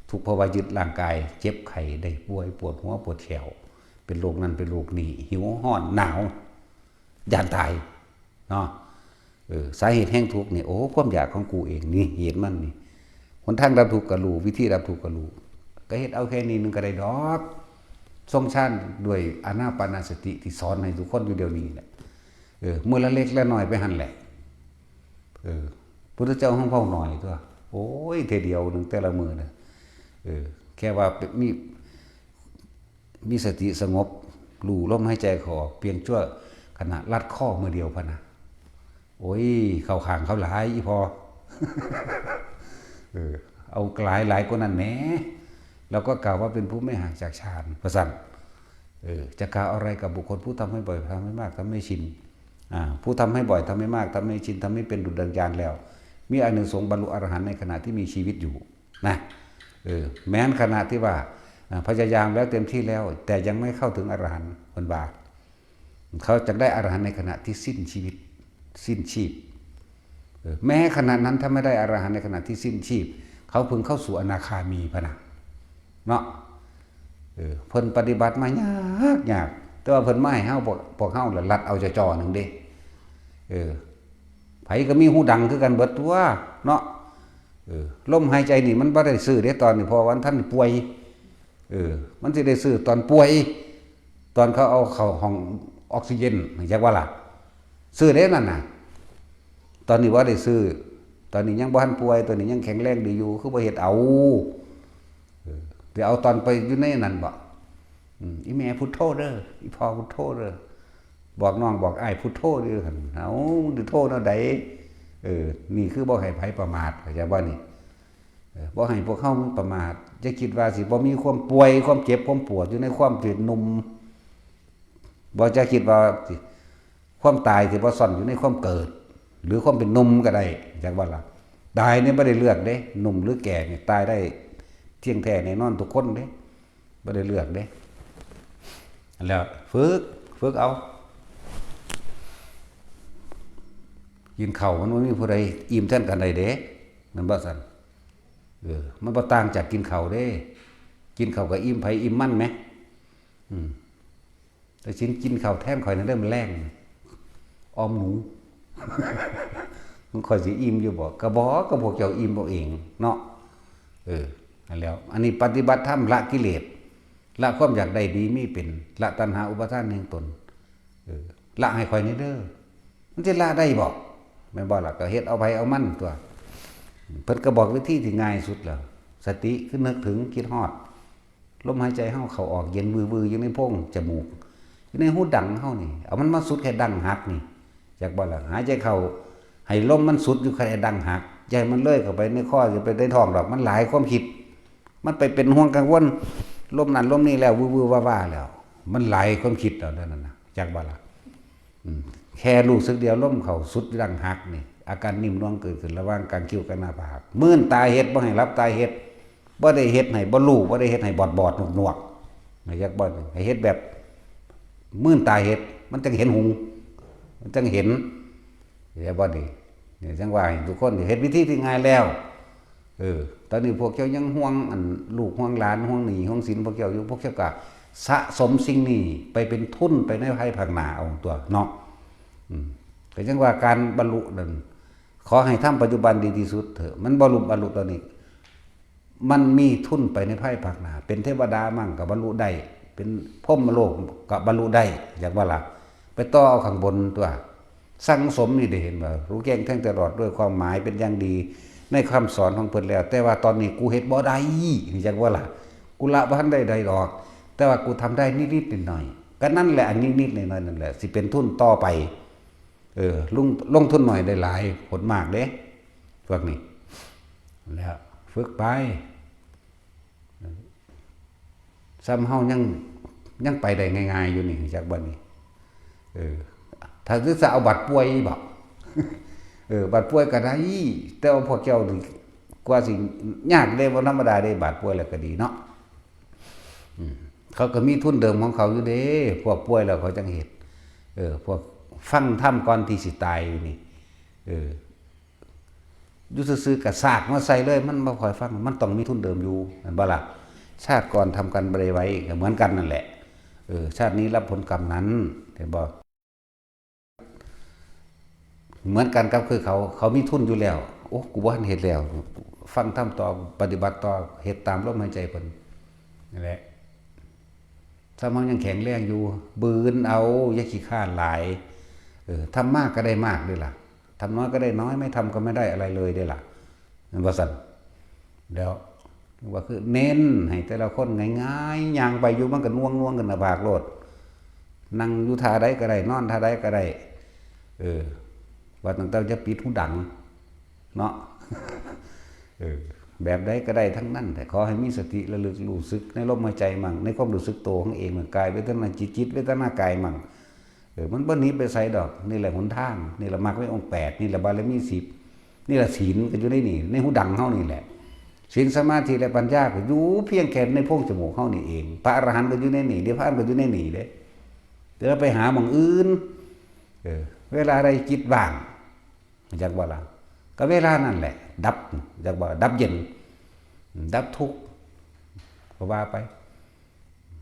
ทุกข์เพราะว่ายึดร่างกาย เจ็บไข้ได้ป่วย ปวดหัวปวดแข้ว เป็นโรคนั้นเป็นโรคนี้ หิว ร้อน หนาว ย้านตาย เนาะ เออ สาเหตุแห่งทุกข์นี่ โอ้ ความอยากของกูเองนี่ เหตุมันนี่ หนทางดับทุกข์ก็รู้ วิธีดับทุกข์ก็รู้ ก็เฮ็ดเอาแค่นี้หนึ่งก็ได้ดอก ทรงฌานด้วยอานาปานสติที่สอนให้ทุกคนอยู่เดี๋ยวนี้แหละ เออ มื้อละเล็กละน้อยไปหั่นแหละ เออ พุทธเจ้าของเฮาหน่อยตัว โอ้ย เทื่อเดียวหนึ่งแต่ละมื้อนะ เออ แค่ว่าเป็น มี มีสติสงบ รู้ลมหายใจเข้าออก เพียงชั่วขณะลัดข้อมื้อเดียวพะนะ โอ้ย เข้าข้างเขาหลายอีพอ เออ เอาหลายหลายกว่านั้นแหม เราก็กล่าวว่าเป็นผู้ไม่ห่างจากฌาน ว่าซั่น เออ จะกล่าวอะไรกับบุคคลผู้ทำให้บ่อย ทำให้มาก ทำให้ชิน อ่า ผู้ทำให้บ่อย ทำให้มาก ทำให้ชิน ทำให้เป็นดุจดังฌานแล้ว มีอานิสงส์บรรลุอรหันต์ในขณะที่มีชีวิตอยู่ นะ เออ แม้นขณะที่ว่า อ่า พยายามแล้วเต็มที่แล้ว แต่ยังไม่เข้าถึงอรหันต์ เพิ่นว่า เขาจะได้อรหันต์ในขณะที่สิ้นชีวิต สิ้นชีพ เออ แม้ขณะนั้นถ้าไม่ได้อรหันต์ในขณะที่สิ้นชีพ เขาเพิ่งเข้าสู่อนาคามีพะนะ เนาะ เออ เพิ่นปฏิบัติมายากยาก แต่ว่าเพิ่นมาให้เฮา พวก พวกเฮาละลัดเอาจ่อๆ หนึ่งเด้ เออ ไผก็มีหูดังคือกันเบิดตัว เนาะ เออ ลมหายใจนี่มันบ่ได้ซื้อเด้ตอนนี้ เพราะว่าท่านป่วย เออ มันสิได้ซื้อตอนป่วย ตอนเขาเอาเข้าห้องออกซิเจน จักว่าล่ะ ซื้อเด้นั่นน่ะ ตอนนี้บ่ได้ซื้อ ตอนนี้ยังบ่ทันป่วย ตอนนี้ยังแข็งแรงดีอยู่ คือบ่เฮ็ดเอา เออ สิเอาตอนไปอยู่ในนั้นบ่ อืม อีแม่พุทโธเด้อ อีพ่อพุทโธเด้อ บอกน้องบอกอ้ายพุทโธเด้อหั่น เอ้า มึงสิโธแนวใด เออ นี่คือบ่ให้ไผประมาท เข้าใจบ่นี่ เออ บ่ให้พวกเฮามันประมาท อย่าคิดว่าสิบ่มีความป่วย ความเจ็บ ความปวดอยู่ในความที่หนุ่ม บ่จะคิดว่าสิ ความตายสิบ่ซ่อนอยู่ในความเกิด หรือความเป็นหนุ่มก็ได้ จักว่าล่ะ ตายเนี่ยบ่ได้เลือกเด้ หนุ่มหรือแก่เนี่ยตายได้เที่ยงแท้แน่นอนทุกคนเด้ บ่ได้เลือกเด้ แล้วฝึก ฝึกเอา กินข้าวมันบ่มีผู้ใดอิ่มแทนกันได้เด้ แม่นบ่ซั่น เออ มันบ่ต่างจากกินข้าวเด้ กินข้าวก็อิ่มไผอิ่มมันแหม อืม แต่สิกินข้าวแทนข่อยนั่นเด้อ มื้อแลง ออมหนู มันข่อยสิอิ่มอยู่บ่ ก็บ่ ก็พวกเจ้าอิ่มเอาเองเนาะ เออ นั่นแหล้ว อันนี้ปฏิบัติธรรมละกิเลส ละความอยากได้ดีมีเป็น ละตัณหาอุปาทานแห่งตน เออ ละให้ข่อยแหน่เด้อ มันสิละได้บ่ แม่นบ่ล่ะ ก็เฮ็ดเอาไผเอามันตัว เพิ่นก็บอกวิธีที่ง่ายสุดแล้ว สติคือนึกถึง คิดฮอด ลมหายใจเฮาเข้าออกเย็นวือๆ อยู่ในโพรงจมูก อยู่ในหูดังเฮานี่ เอามันมาสุดแค่ดังหักนี่ จักบ่ล่ะ หายใจเข้า ให้ลมมันสุดอยู่แค่ดังหัก อย่าให้มันเลยเข้าไปในคอ อย่าไปในท้องดอก มันหลายความคิด มันไปเป็นห่วงกังวล ลมนั่นลมนี่แล้ว วือๆ ว่าๆ แล้ว มันหลายความคิดแล้วนั่นน่ะ จักบ่ล่ะ อืม แค่รู้สึกเดียวลมเข้าสุดดังหักนี่ อาการนิ่มนวลเกิดขึ้นระหว่างกลางคิ้วกับหน้าผาก มื่นตาเฮ็ด บ่ให้หลับตาเฮ็ด บ่ได้เฮ็ดให้บ่รู้ บ่ได้เฮ็ดให้บอดๆ หนวกๆ ให้จักบ่ ให้เฮ็ดแบบมื่นตาเฮ็ด มันจั่งเห็นหุง มันจั่งเห็น เข้าใจบ่นี่ นี่จั่งว่าให้ทุกคนเฮ็ดวิธีที่ง่ายแล้ว เออ ตอนนี้พวกเจ้ายังห่วงอันลูกห่วงหลาน ห่วงหนี้ห่วงสินพวกเจ้าอยู่ พวกเจ้าก็สะสมสิ่งนี้ไปเป็นทุนไปในภายภาคหน้าเอาตัวเนาะ อืม ก็จั่งว่าการบรรลุนั่น ขอให้ทำปัจจุบันดีที่สุดเถอะ มันบรรลุ บรรลุตอนนี้ มันมีทุนไปในภายภาคหน้า เป็นเทวดามั่งก็บรรลุได้ เป็นพรหมโลกก็บรรลุได้ จักว่าล่ะ ไปต่อเอาข้างบนตัว สั่งสมนี่ได้เห็นว่า รู้แจ้งแทงตลอดด้วยความหมายเป็นอย่างดี ในคำสอนของเพิ่นแล้ว แต่ว่าตอนนี้กูเฮ็ดบ่ได้ จักว่าล่ะ กูละบ่ทันได้ใดดอก แต่ว่ากูทำได้นิดๆหน่อยๆ ก็นั่นแหละ อันนิดๆหน่อยๆนั่นแหละ สิเป็นทุนต่อไป เออ ลง ลงทุนหน่อยได้หลาย ผลมากเด้ พวกนี้ แล้วฝึกไป ซ้ำเฮายัง ยังไปได้ง่ายๆอยู่นี่ จักบ่นี่ เออ ถ้าคือจะเอาบัตรป่วยบ่ เออ บัตรป่วยก็ได้ แต่ว่าพวกเจ้านี่กว่าสิยากเด้ บ่ธรรมดาเด้ บัตรป่วยแล้วก็ดีเนาะ อืม เขาก็มีทุนเดิมของเขาอยู่เด้ พวกป่วยแล้วเขาจั่งเฮ็ด เออ พวกฟังธรรมก่อนที่สิตายอยู่นี่ เออ อยู่ซื่อๆก็สากมาใส่เลย มันบ่ค่อยฟัง มันต้องมีทุนเดิมอยู่ แม่นบ่ล่ะ ชาติก่อนทำกรรมบ่ได้ไว้ ก็เหมือนกันนั่นแหละ เออ ชาตินี้รับผลกรรมนั้น เห็นบ่ เหมือนกันกับคือเขา เขามีทุนอยู่แล้ว โอ้ กูบ่ทันเฮ็ดแล้ว ฟังธรรมต่อ ปฏิบัติต่อ เฮ็ดตามลมหายใจเพิ่น นั่นแหละ ถ้ามันยังแข็งแรงอยู่ บืนเอา อย่าขี้คร้านหลาย เออ ทำมากก็ได้มากเด้ล่ะ ทำน้อยก็ได้น้อย ไม่ทำก็ไม่ได้อะไรเลยเด้ล่ะ แม่นบ่ซั่น แล้วว่าคือเน้นให้แต่ละคนง่ายๆ ย่างไปอยู่มันก็น่วงๆ ขึ้นหน้าผากโลด นั่งอยู่ท่าใดก็ได้ นอนท่าใดก็ได้ เออ ว่าตั้งแต่จะปิดหูดัง เนาะ เออ แบบใดก็ได้ทั้งนั้น แต่ขอให้มีสติระลึกรู้สึกในลมหายใจมั่ง ในความรู้สึกตัวของเองมั่ง กายเวทนาจิต จิตเวทนากายมั่ง เออ มันบ่หนีไปไสดอก นี่แหละหนทาง นี่แหละมรรคมีองค์แปด นี่แหละบารมีสิบ นี่แหละศีลก็อยู่ในนี่ ในหูดังเฮานี่แหละ ศีลสมาธิและปัญญาก็อยู่เพียงแค่ในโพรงจมูกเฮานี่เอง พระอรหันต์ก็อยู่ในนี่ นิพพานก็อยู่ในนี่เด้ แต่ว่าไปหาหม่องอื่น เออ เวลาใดจิตว่าง จักบ่ล่ะ ก็เวลานั่นแหละ ดับ จักบ่ล่ะ ดับเย็น ดับทุกข์ ก็ว่าไป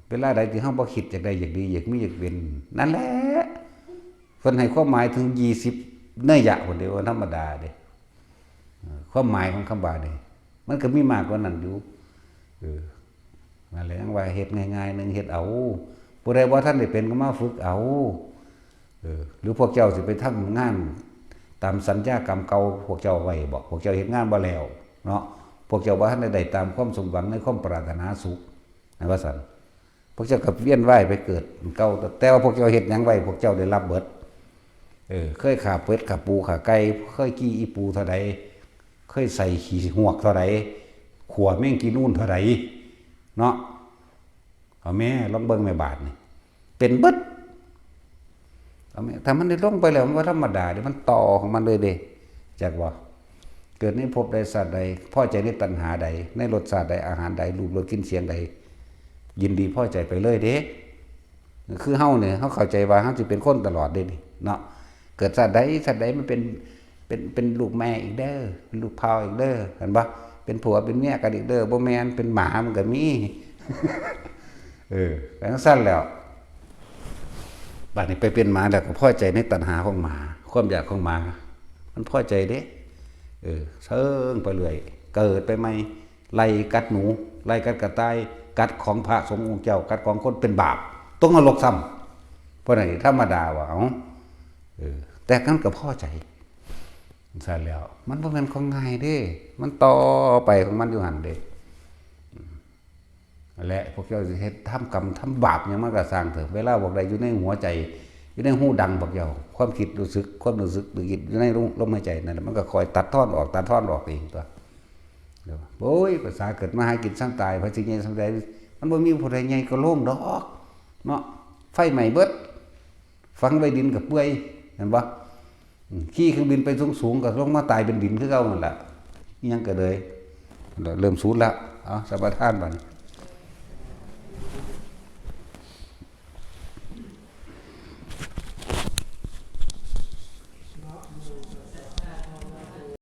เวลาใดที่เฮาบ่คิดอยากได้อยากดี อยากมีอยากเป็น นั่นแหละ เพิ่นให้ความหมายถึงยี่สิบนัยยะพุ้นเด้ บ่ธรรมดาเด้ เออ ความหมายของคำว่านี่ มันก็มีมากกว่านั้นอยู่ เออ นั่นแหละ ยังว่าเฮ็ดง่ายๆหนึ่ง เฮ็ดเอา ผู้ใดบ่ทันได้เป็นก็มาฝึกเอา เออ หรือพวกเจ้าสิไปทำงานตามสัญญากรรมเก่าพวกเจ้าไว้บ่ พวกเจ้าเฮ็ดงานบ่แล้วเนาะ พวกเจ้าบ่ทันได้ได้ตามความสมหวังในความปรารถนาสุข นะว่าซั่น พวกเจ้าก็เวียนว่ายไปเกิดเก่า แต่ว่าพวกเจ้าเฮ็ดหยังไว้ พวกเจ้าได้รับเบิด เออ เคยฆ่าเป็ดฆ่าปูฆ่าไก่ เคยกี้อีปูเท่าใด เคยใส่ขี้ฮวกเท่าใด ขั่วแมงกี้นูนเท่าใด เนาะ เอาแม่ ลองเบิ่งแม่บาดนี่ เป็นเบิด เอาแม่ ถ้ามันได้ลงไปแล้ว มันบ่ธรรมดาเด้ มันต่อของมันเลยเด้ จักบ่ เกิดในภพใดชาติใด พอใจในตัณหาใด ในรสชาติใด อาหารใด รูปรสกลิ่นเสียงใด ยินดีพอใจไปเลยเด้ คือเฮาเนี่ย เฮาเข้าใจว่าเฮาสิเป็นคนตลอดเด้นี่ เนาะ เกิดชาติใด ชาติใดมันเป็น เป็น เป็นลูกแม่อีกเด้อ เป็นลูกพ่ออีกเด้อ หันบ่ เป็นผัวเป็นเมียกันอีกเด้อ บ่แม่น เป็นหมามันก็มี เออ ไปจั่งซั้นแล้ว บัดนี้ไปเป็นหมาแล้วก็พอใจในตัณหาของหมา ความอยากของหมา มันพอใจเด้ เออ เซิ่งไปเรื่อย เกิดไปใหม่ ไล่กัดหนู ไล่กัดกระต่าย กัดของพระสงฆ์องค์เจ้า กัดของคนเป็นบาป ตกนรกซ้ำ เพราะนั่นธรรมดาว่า เอ้า เออ แต่มันก็พอใจ ซั่นแล้ว มันบ่แม่นของง่ายเด้ มันต่อไปของมันอยู่หั่นเด้ และพวกเจ้าสิเฮ็ดทำกรรมทำบาปหยังมันก็ซ่างเถอะ เวลาพวกใดอยู่ในหัวใจ อยู่ในฮูดังพวกเจ้า ความคิดรู้สึก ความรู้สึกนึกคิดอยู่ในลมหายใจนั่นแหละ มันก็คอยตัดทอนออก ตัดทอนออกเองตั๊ว โอ้ย ภาษาเกิดมาหากินซ้ำตาย ไผสิใหญ่ส่ำใด มันบ่มีผู้ใดใหญ่กว่าโลกดอก เนาะ ไฟไหม้เบิด ฝังไว้ดินก็เปื่อย เห็นบ่ อืม ขี่เครื่องบินไปสูงๆ ก็ลงมาตายเป็นดินคือเก่านั่นแหละ อิหยังก็เลย เริ่มสูญละ เอา สัมปทานบัดนี้